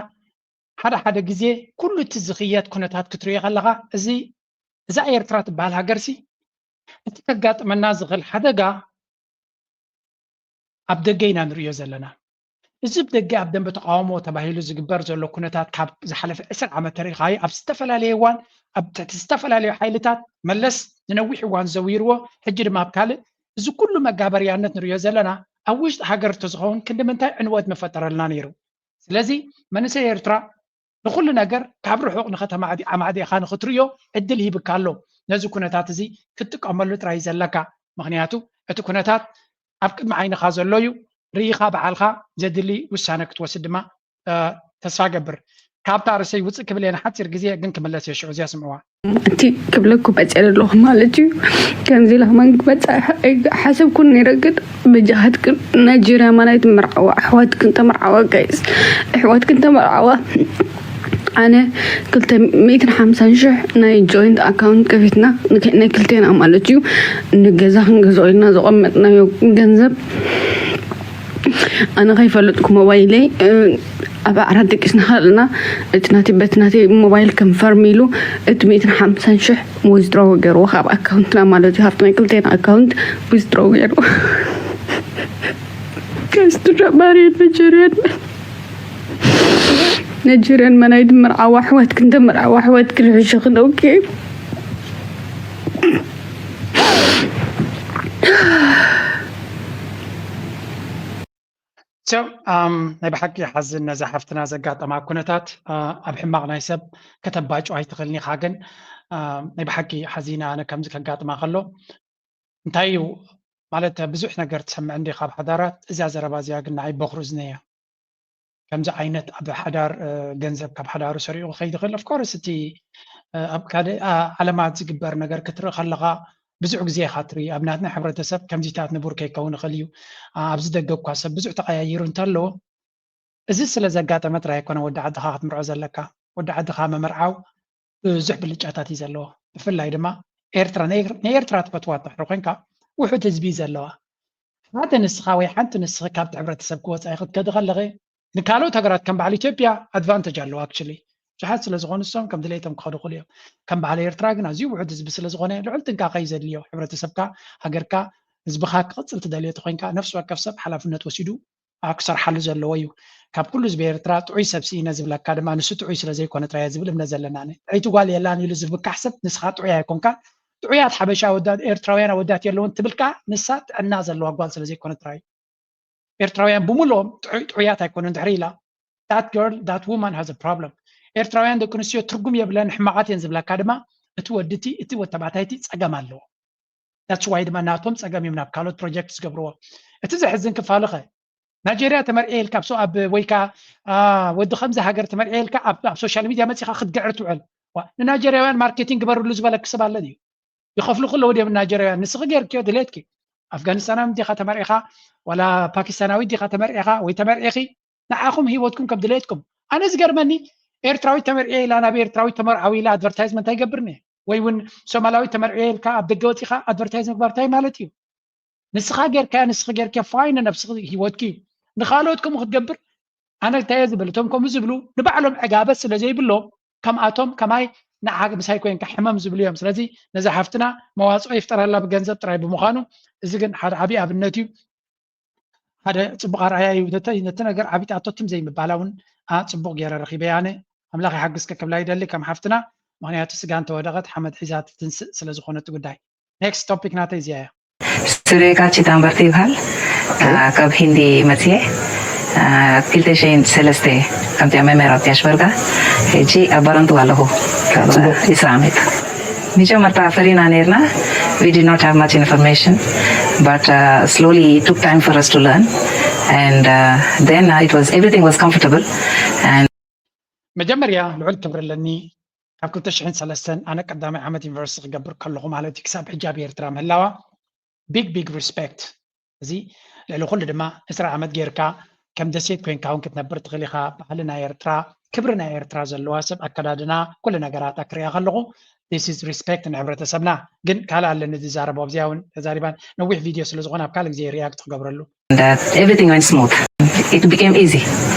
ሓደ ሓደ ግዜ ኩሉ እቲ ዝኽየድ ኩነታት ክትርእዮ ከለኻ እዚ እዛ ኤርትራ ትበሃል ሃገርሲ እቲ ከጋጥመና ዝኽእል ሓደጋ ኣብ ደገ ኢና ንርእዮ ዘለና። እዚ ብደገ ኣብ ደንበ ተቃውሞ ተባሂሉ ዝግበር ዘሎ ኩነታት ካብ ዝሓለፈ ዕስራ ዓመት ተሪኻዮ ኣብ ዝተፈላለየ እዋን ኣብ ትሕቲ ዝተፈላለዩ ሓይልታት መለስ ንነዊሕ እዋን ዘዊርዎ ሕጂ ድማ ኣብ ካልእ እዚ ኩሉ መጋበርያነት ንርእዮ ዘለና ኣብ ውሽጢ ሃገር እንተዝኸውን ክንዲ ምንታይ ዕንወት ምፈጠረልና ነይሩ። ስለዚ መንእሰይ ኤርትራ ንኹሉ ነገር ካብ ርሑቕ ንኸተማዕዲ ኣማዕዲእኻ ንኽትርእዮ ዕድል ሂብካ ኣሎ። ነዚ ኩነታት እዚ ክትጥቀመሉ ጥራይ እዩ ዘለካ። ምኽንያቱ እቲ ኩነታት ኣብ ቅድሚ ዓይንኻ ዘሎ እዩ። ርኢኻ ባዕልኻ ዘድሊ ውሳነ ክትወስድ ድማ ተስፋ ገብር። ካብታ ርእሰይ ውፅእ ክብል እየ ንሓፂር ግዜ ግን ክምለስ እየ ሽዑ እዚኣ ስምዕዋ። እቲ ክብለኩ መፅአ ዘለኹ ማለት እዩ። ከምዚ ኢለ ክመን ክመፅእ ሓሰብኩን ነይረ ግን በጃኻትክን ናይጀርያ ማናይት መርዓዋ ኣሕዋትክን ተመርዓዋ ጋይስ ኣሕዋትክን ተመርዓዋ ኣነ ክልተ ሚእትን ሓምሳን ሽሕ ናይ ጆይንት ኣካውንት ከፊትና ናይ ክልቴና ማለት እዩ ንገዛ ክንገዝኦ ኢልና ዘቐመጥናዮ ገንዘብ ኣነ ከይፈለጥኩ ሞባይለይ ኣብ ዓራት ደቂስና ከለና እቲ ናተይ በቲ ናተይ ሞባይል ከም ፈርም ኢሉ እቲ ሚእትን ሓምሳን ሽሕ ዊዝድሮው ገይርዎ ካብ ኣካውንትና ማለት እዩ ካብቲ ናይ ክልቴና ኣካውንት ዊዝድሮው ገይርዎ ከስትረባሪ ነጀርያን ነጀርያን መናይ ድምርዓዋ ኣሕዋትክን ተምርዓዋ ኣሕዋትክን ሕሽኽን ኦኬ ናይ ብሓቂ ሓዝን ነዛ ሓፍትና ዘጋጠማ ኩነታት ኣብ ሕማቕ ናይ ሰብ ከተባጭ ኣይትኽእልን ኢኻ ግን ናይ ብሓቂ ሓዚና ኣነ ከምዚ ከጋጥማ ከሎ እንታይ እዩ ማለት ብዙሕ ነገር ትሰምዕ እንዲ ካብ ሓዳራት እዛ ዘረባ እዚኣ ግን ንዓይ በኽሩ እዝነያ ከምዚ ዓይነት ኣብ ሓዳር ገንዘብ ካብ ሓዳሩ ሰሪቑ ክኸይድ ይኽእል of course እቲ ኣብ ካልእ ዓለማት ዝግበር ነገር ክትርኢ ከለኻ ብዙሕ ግዜ ኢኻ ትርኢ ኣብ ናትና ሕብረተሰብ ከምዚታት ንቡር ከይከውን ይኽእል እዩ ኣብዚ ደገ እኳ ሰብ ብዙሕ ተቐያይሩ እንተሎ እዚ ስለ ዘጋጠመ ጥራይ ኣይኮነ ወዲ ዓድኻ ክትምርዖ ዘለካ ወዲ ዓድኻ ምምርዓው ብዙሕ ብልጫታት እዩ ዘለዎ ብፍላይ ድማ ኤርትራ ንኤርትራ ትፈትዋ እንተሕሪ ኮንካ ውሑድ ህዝቢ እዩ ዘለዋ ሓደ ንስኻ ወይ ሓንቲ ንስኺ ካብቲ ሕብረተሰብ ክወፃኢ ክትከዲ ከለኺ ንካልኦት ሃገራት ከም በዓል ኢትዮጵያ ኣድቫንተጅ ኣለዎ ኣክቹሊ ብዙሓት ስለ ዝኾኑ እሶም ከም ድሌቶም ክኸዱ ክእሉ እዮም ከም በዓል ኤርትራ ግን ኣዝዩ ውሑድ ህዝቢ ስለ ዝኾነ ልዑል ጥንቃቐ እዩ ዘድልዮ ሕብረተሰብካ ሃገርካ ህዝብኻ ክቕፅል ትደልዮ ተኾይንካ ነፍሲ ወከፍ ሰብ ሓላፍነት ወሲዱ ክሰርሓሉ ዘለዎ እዩ ካብ ኩሉ ህዝቢ ኤርትራ ጥዑይ ሰብ ስኢነ ዝብለካ ድማ ንሱ ጥዑይ ስለ ዘይኮነ ጥራይ ዝብል እምነት ዘለና ጥዕይቲ ጓል የላን ኢሉ ዝብካሕ ሰብ ንስኻ ጥዑይ ኣይኮንካ ጥዑያት ሓበሻ ኣወዳት ኤርትራውያን ኣወዳት የለውን ትብል ከኣ ንሳ ጥዕና ዘለዋ ጓል ስለ ዘይኮነት ጥራይ እዩ። ኤርትራውያን ብምልኦም ጥዑይ ጥዑያት ኣይኮኑን ድሕሪ ኢላ that girl that woman has a problem ኤርትራውያን ደቂ ኣንስትዮ ትርጉም የብለን ሕማቓት እየን ዝብለካ ድማ እቲ ወዲ እቲ እቲ ወተባዕታይ እቲ ጸገም ኣለዎ that's why ድማ ናቶም ጸገም እዮም ናብ ካልኦት ፕሮጀክት ዝገብርዎ እቲ ዘሕዝን ክፋሉ ኸ ናይጀርያ ተመርዕየ ኢልካ ኣብ ሰው ኣብ ወይ ከዓ ወዲ ከምዚ ሃገር ተመርዕየ ኢልካ ኣብ ሶሻል ሚድያ መፂኻ ክትግዕር ትውዕል ንናይጀርያውያን ማርኬቲንግ ግበርሉ ዝበለክ ሰብ ኣለ ድዩ ይኸፍሉ ክለዉ ድዮም ናይጀርያውያን ንስኺ ገይርክዮ ድሌትኪ ኣፍጋኒስታናዊ እንዲኻ ተመርዒኻ ዋላ ፓኪስታናዊ እንዲኻ ተመርዒኻ ወይ ተመርዒኺ ንዓኹም ህይወትኩም ከም ድሌትኩም ኣነ ዝገርመኒ ኤርትራዊት ተመርዒየ ኢላ ናብ ኤርትራዊት ተመርዓዊ ኢላ ኣድቨርታይዝመንት ኣይገብርን ወይ እውን ሶማላዊት ተመርዒየ ኢልካ ኣብ ደገ ወፂኻ ኣድቨርታይዝ ምግባር እንታይ ማለት እዩ ንስኻ ጌርካያ ንስኺ ጌርክያ ፋይን ነብስኺ ህይወትኪ እዩ ንኻልኦት ከምኡ ክትገብር ኣነ እንታይ እየ ዝብል እቶም ከምኡ ዝብሉ ንባዕሎም ዕጋበት ስለ ዘይብሎም ከምኣቶም ከማይ ንዓ ምሳይ ኮይንካ ሕመም ዝብሉ እዮም ስለዚ ነዛ ሓፍትና መዋፅኦ ይፍጠረላ ብገንዘብ ጥራይ ብምዃኑ እዚ ግን ሓደ ዓብዪ ኣብነት እዩ ሓደ ፅቡቅ ኣርኣያ እዩ ነቲ ነገር ዓቢጣቶ ትም ዘይምባላ እውን ፅቡቅ ገይረ ረኪበ ኣነ ኣምላኽ ይሓግዝኪ ክብላ ይደሊ ከም ሓፍትና ምክንያቱ ስጋ እንተወደቀት ሓመድ ሒዛ ትትንስእ ስለ ዝኾነ እቲ ጉዳይ next topic ናተይ እዚኣ እያ ሱሬካ ቺዳምበርቲ ይበሃል ካብ ሂንዲ መፅየ ክልተ ሽሕን ሰለስተ ከምቲ ኣብ መምህር ኣብቲ ኣሽበርጋ ሕጂ ኣብ ባረንቱ ኣለኹ። ካብ ዒስራ ዓመት መጀመርታ ፈሪና ነርና። We did not have much information, but uh, slowly it took time for us to learn, and uh, then uh, it was everything was comfortable. And መጀመርያ ልዑል ክብሪ ኣለኒ። ካብ ክልተ ሽሕን ሰለስተን ኣነ ቀዳማይ ዓመት ዩኒቨርሲቲ ክገብር ከለኹ ማለት እዩ፣ ክሳብ ሕጂ ኣብ ኤርትራ ምህላዋ big big respect። እዚ ልዕሊ ኩሉ ድማ ዕስራ ዓመት ጌርካ ከም ደሴት ኮይንካ እውን ክትነብር ትኽእል ኢኻ። ባህሊ ናይ ኤርትራ፣ ክብሪ ናይ ኤርትራ ዘለዋ ሰብ፣ ኣከዳድና፣ ኩሉ ነገራት ኣክርያ ከለኹ this is respect ንሕብረተሰብና። ግን ካልእ ኣለኒ ዝዛረቦ፣ ኣብዚኣ እውን ተዛሪባን ነዊሕ ቪድዮ ስለ ዝኾነ ኣብ ካልእ ግዜ ሪያክት ክገብረሉ። And uh, everything went smooth. It became easy.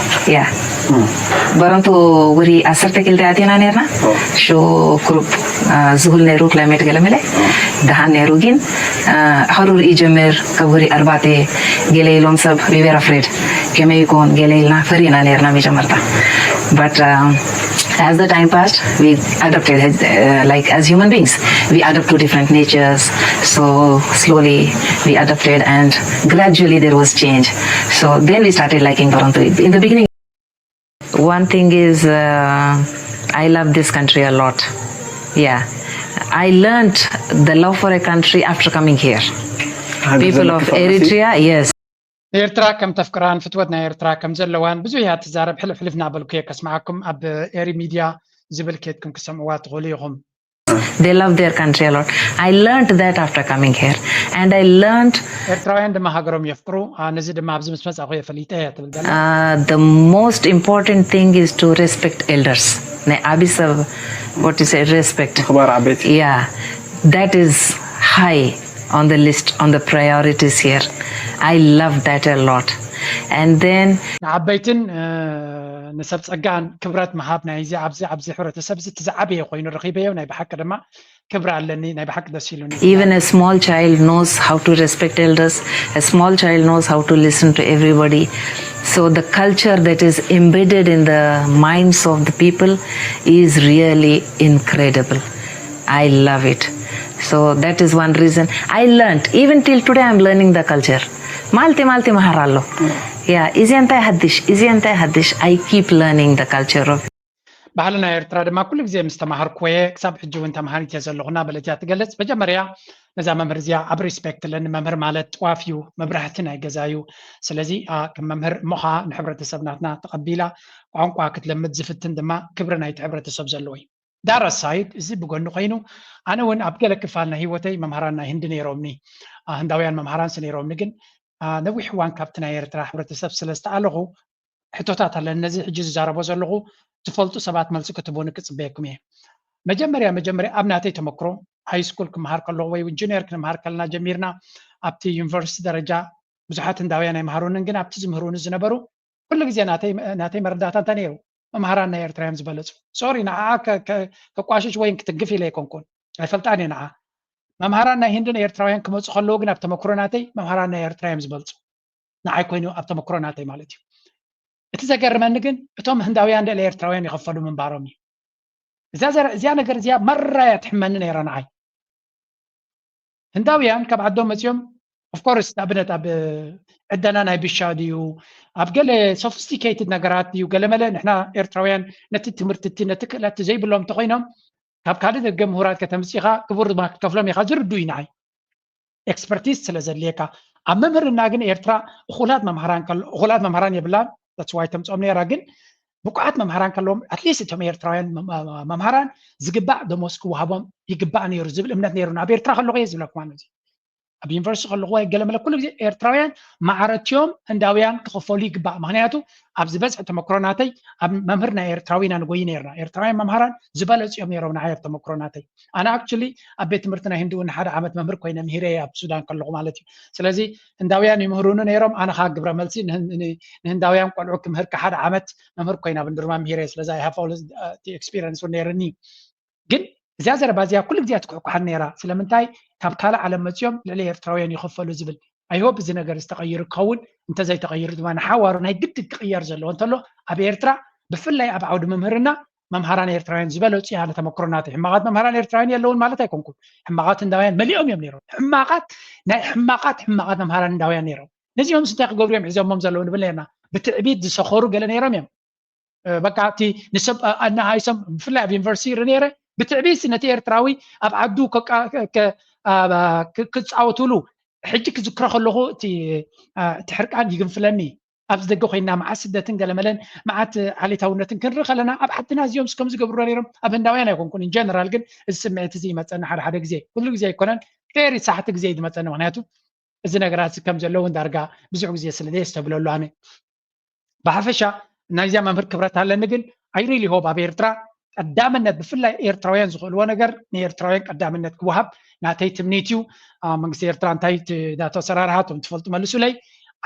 Yeah. በረንቱ ውሪ ዓሰርተ ክልተ ኣቲና ነርና። ሹ ክሩብ ዝሁል ነይሩ፣ ክላይሜት ገለመለ ደሃን ነይሩ። ግን ሕሩር ይጀምር ካብ ውሪ ኣርባዕተ ገለ ኢሎም ሰብ፣ we were afraid። ከመይ ይኮን ገለ ኢልና ፈሪና ነርና መጀመርታ። But um, as the time passed, we adapted uh, like as human beings. We adapt to different natures. So slowly we adapted, and gradually there was change. So then we started liking Barontu. In the beginning, one thing is uh, I love this country a lot. Yeah, I learned the love for a country after coming here. People of Eritrea, yes. ንኤርትራ ከም ተፍቅራን ፍትወት ናይ ኤርትራ ከም ዘለዋን ብዙሕ እያ ትዛረብ። ሕልፍ ሕልፍ እናበልኩ እየ ከስምዓኩም። ኣብ ኤሪ ሚድያ ዝብል ኬድኩም ክሰምዕዋ ትኽእሉ ኢኹም። They love their country a lot. I learned that after coming here, and I learned ኤርትራውያን ድማ ሃገሮም የፍቅሩ። ነዚ ድማ ኣብዚ ምስ መጻኹ እየ ፈሊጠ እየ ትብል ዘላ። Uh, the most important thing is to respect elders. ናይ ዓቢ ሰብ, what is it, respect. ምኽባር ዓበይቲ። Yeah, that is high on the list, on the priorities here. I love that a lot. And then ንዓበይትን ንሰብ ጸጋን ክብረት ምሃብ ናይዚ ኣብዚ ኣብዚ ሕብረተሰብ እዚ እቲ ዝዓበየ ኮይኑ ረኺበዮ። ናይ ብሓቂ ድማ ክብሪ ኣለኒ፣ ናይ ብሓቂ ደስ ኢሉኒ። Even a small child knows how to respect elders. A small child knows how to listen to everybody. So the culture that is embedded in the minds of the people is really incredible. I love it. So that is one reason I learned. Even till today, I'm learning the culture. ማልቲ ማልቲ መሃር ኣሎ። Yeah, እዚ እንታይ ሓድሽ፣ እዚ እንታይ ሓድሽ። I keep learning the culture of ባህልና ኤርትራ ድማ ኩሉ ግዜ ምስ ተማሃርኩ እየ፣ ክሳብ ሕጂ እውን ተማሃሪት እየ ዘለኹ እናበለት እያ ትገልጽ። መጀመርያ ነዛ መምህር እዚኣ ኣብ ሪስፔክት ኣለኒ። መምህር ማለት ጥዋፍ እዩ፣ መብራህቲ ናይ ገዛ እዩ። ስለዚ ከም መምህር እሞ ኸዓ ንሕብረተሰብ ናትና ተቐቢላ ቋንቋ ክትለምድ ዝፍትን ድማ ክብሪ ናይቲ ሕብረተሰብ ዘለዎ እዩ። ዳር ኣሳይድ እዚ ብጎኒ ኮይኑ ኣነ እውን ኣብ ገለ ክፋል ናይ ህይወተይ መምሃራን ናይ ህንዲ ነይሮምኒ። ህንዳውያን መምሃራንስ ነይሮምኒ፣ ግን ነዊሕ እዋን ካብቲ ናይ ኤርትራ ሕብረተሰብ ስለ ዝተኣለኹ ሕቶታት ኣለኒ። ነዚ ሕጂ ዝዛረቦ ዘለኹ ትፈልጡ ሰባት መልሲ ክትህቡኒ ክጽበየኩም እየ። መጀመርያ መጀመርያ ኣብ ናተይ ተመክሮ ሃይ ስኩል ክመሃር ከለኹ ወይ ጁኒየር ክንመሃር ከለና ጀሚርና ኣብቲ ዩኒቨርሲቲ ደረጃ ብዙሓት ህንዳውያን ኣይመሃሩንን፣ ግን ኣብቲ ዝምህሩኒ ዝነበሩ ኩሉ ግዜ ናተይ ናተይ መረዳእታ እንታይ ነይሩ? መምሃራን ናይ ኤርትራ እዮም ዝበለጹ። ሶሪ ንዓኣ ከ- ከ- ከቋሽሽ ወይ ክትንክፍ ኢለ ኣይኮንኩን፣ ኣይፈልጣን እየ ንዓ። መምሃራን ናይ ህንድን ኤርትራውያን ክመጹ ከለዉ ግን ኣብ ተመክሮ ናተይ መምሃራን ናይ ኤርትራ እዮም ዝበልጹ። ንዓይ ኮይኑ ኣብ ተመክሮ ናተይ ማለት እዩ። እቲ ዘገርመኒ ግን እቶም ህንዳውያን ልዕሊ ኤርትራውያን ይኸፈሉ ምንባሮም እዩ። እዚኣ ዘረ- እዚኣ ነገር እዚኣ መራ እያ ትሕመኒ ነይራ ንዓይ። ህንዳውያን ካብ ዓዶም መፂኦም ኦፍኮርስ ንኣብነት ኣብ ዕደና ናይ ብሻ ድዩ ኣብ ገለ ሶፊስቲኬትድ ነገራት ድዩ ገለመለ ንሕና ኤርትራውያን ነቲ ትምህርቲ እቲ ነቲ ክእለት ዘይብሎም እንተኮይኖም ካብ ካልእ ደገ ምሁራት ከተምፅኢኻ ክቡር ድማ ክትከፍሎም ኢኻ ዝርዱ እዩ ንዓይ ኤክስፐርቲዝ ስለ ዘድልየካ ኣብ መምህርና ግን ኤርትራ እኹላት መምሃራን ከሎ እኹላት መምሃራን የብላን that's why ተምፅኦም ነይራ ግን ብቁዓት መምሃራን ከለዎም ኣትሊስት እቶም ኤርትራውያን መምሃራን ዝግባእ ደሞዝ ክወሃቦም ይግባእ ነይሩ ዝብል እምነት ነይሩ ኣብ ኤርትራ ከለኹ እየ ዝብለኩም ኣሎ ኣብ ዩኒቨርሲቲ ከለኹ ወይ ገለመለ ኩሉ ግዜ ኤርትራውያን ማዕረትዮም ህንዳውያን ክኸፈሉ ይግባእ ምክንያቱ ኣብ ዝበዝሐ ተመክሮ ናተይ ኣብ መምህር ናይ ኤርትራዊ ኢና ንጎይ ነርና ኤርትራውያን መምሃራን ዝበለፁ እዮም ነይሮም ንዓይ ኣብ ተመክሮ ናተይ ኣነ ኣክቹሊ ኣብ ቤት ትምህርቲ ናይ ህንዲ እውን ሓደ ዓመት መምህር ኮይነ ምሂረ ኣብ ሱዳን ከለኹ ማለት እዩ ስለዚ ህንዳውያን ይምህሩኒ ነይሮም ኣነ ከዓ ግብረ መልሲ ንህንዳውያን ቆልዑ ክምህር ሓደ ዓመት መምህር ኮይነ ኣብ እንድርማ ምሂረ ስለዚ I have all experience እውን ነይርኒ ግን እዚኣ ዘረባ እዚኣ ኩሉ ግዜ ትኩሕኩሓን ነይራ ስለምንታይ ካብ ካልእ ዓለም መፅኦም ልዕሊ ኤርትራውያን ይኸፈሉ ዝብል I hope እዚ ነገር ዝተቐይሩ ክኸውን እንተዘይተቐይሩ ድማ ንሓዋሩ ናይ ግድን ክቕየር ዘለዎ እንተሎ ኣብ ኤርትራ ብፍላይ ኣብ ዓውዲ መምህርና መምሃራን ኤርትራውያን ዝበለፁ ያለ ተመክሮ ናተይ ሕማቓት መምሃራን ኤርትራውያን የለውን ማለት ኣይኮንኩን ሕማቓት ህንዳውያን መሊኦም እዮም ነይሮም ሕማቓት ናይ ሕማቓት ሕማቓት መምሃራን ህንዳውያን ነይሮም ነዚኦም እንታይ ክገብሩ እዮም ሒዞሞም ዘለዉ ንብል ነርና ብትዕቢት ዝሰኸሩ ገለ ነይሮም እዮም። በቃ እቲ ንሰብ ኣናሃይሶም ብፍላይ ኣብ ዩኒቨርሲቲ ይርኢ ነይረ። ብትዕቢት ነቲ ኤርትራዊ ኣብ ዓዱ ክጻወትሉ ሕጂ ክዝክሮ ከለኹ እቲ ሕርቃን ይግንፍለኒ። ኣብዚ ደገ ኮይና መዓት ስደትን ገለመለን መዓት ዓሌታውነትን ክንርኢ ከለና ኣብ ዓድና እዚኦም ከም ዝገብሩ ነይሮም ኣብ ህንዳውያን ኣይኮንኩን። ኢንጀነራል ግን እዚ ስምዒት እዚ ይመፀኒ ሓደ ሓደ ግዜ፣ ኩሉ ግዜ ኣይኮነን፣ ፌሪ ሳሕቲ ግዜ እዩ ዝመፀኒ። ምክንያቱ እዚ ነገራት ከም ዘለውን ዳርጋ ብዙሕ ግዜ ስለ ዘየስተብለሉ ኣነ ብሓፈሻ ናይዚኣ መምህር ክብረት ኣለኒ። ግን ኣይ ሪሊ ሆብ ኣብ ኤርትራ ቀዳምነት ብፍላይ ኤርትራውያን ዝኽእልዎ ነገር ንኤርትራውያን ቀዳምነት ክወሃብ ናተይ ትምኒት እዩ። መንግስቲ ኤርትራ እንታይ ዳቶ ኣሰራርሓ እቶም ትፈልጡ መልሱለይ።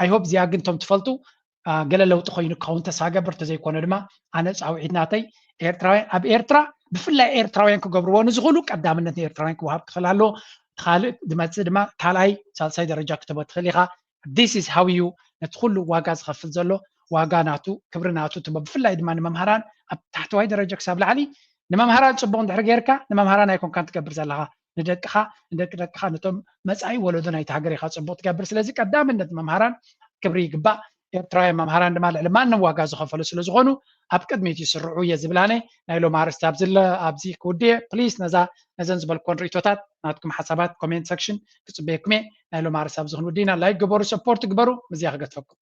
ኣይ ሆብ እዚኣ ግን እቶም ትፈልጡ ገለ ለውጢ ኮይኑ ክኸውን ተስፋ ገብር፣ ተዘይኮነ ድማ ኣነ ፃውዒት ናተይ ኤርትራውያን ኣብ ኤርትራ ብፍላይ ኤርትራውያን ክገብርዎ ንዝኽእሉ ቀዳምነት ንኤርትራውያን ክወሃብ ክኽእል ኣለዎ። ካልእ ዝመፅእ ድማ ካልኣይ ሳልሳይ ደረጃ ክትህቦ ትኽእል ኢኻ። This is how you ነቲ ኩሉ ዋጋ ዝኸፍል ዘሎ ዋጋ ናቱ ክብሪ ናቱ ትቦ ብፍላይ ድማ ንመምሃራን ኣብ ታሕተዋይ ደረጃ ክሳብ ላዕሊ ንመምሃራን ፅቡቕ እንድሕር ጌርካ ንመምሃራን ኣይኮንካን ትገብር ዘለኻ ንደቅኻ ንደቂ ደቅኻ ነቶም መፃኢ ወለዶ ናይቲ ሃገር ኢኻ ፅቡቕ ትገብር። ስለዚ ቀዳምነት መምሃራን ክብሪ ይግባእ። ኤርትራውያን መምሃራን ድማ ልዕሊ ማንም ዋጋ ዝኸፈሉ ስለ ዝኾኑ ኣብ ቅድሚት ይስርዑ እየ ዝብል ኣነ። ናይ ሎም ኣርስቲ ኣብዚ ክውድየ ፕሊስ ነዛ ነዘን ዝበልኮን ርእቶታት ናትኩም ሓሳባት ኮሜንት ሰክሽን ክፅበየኩም እየ። ናይ ሎም ኣርስቲ ኣብዚ ክንውድይና ላይክ ግበሩ፣ ሰፖርት ግበሩ። ምዝያ ክገትፈኩም።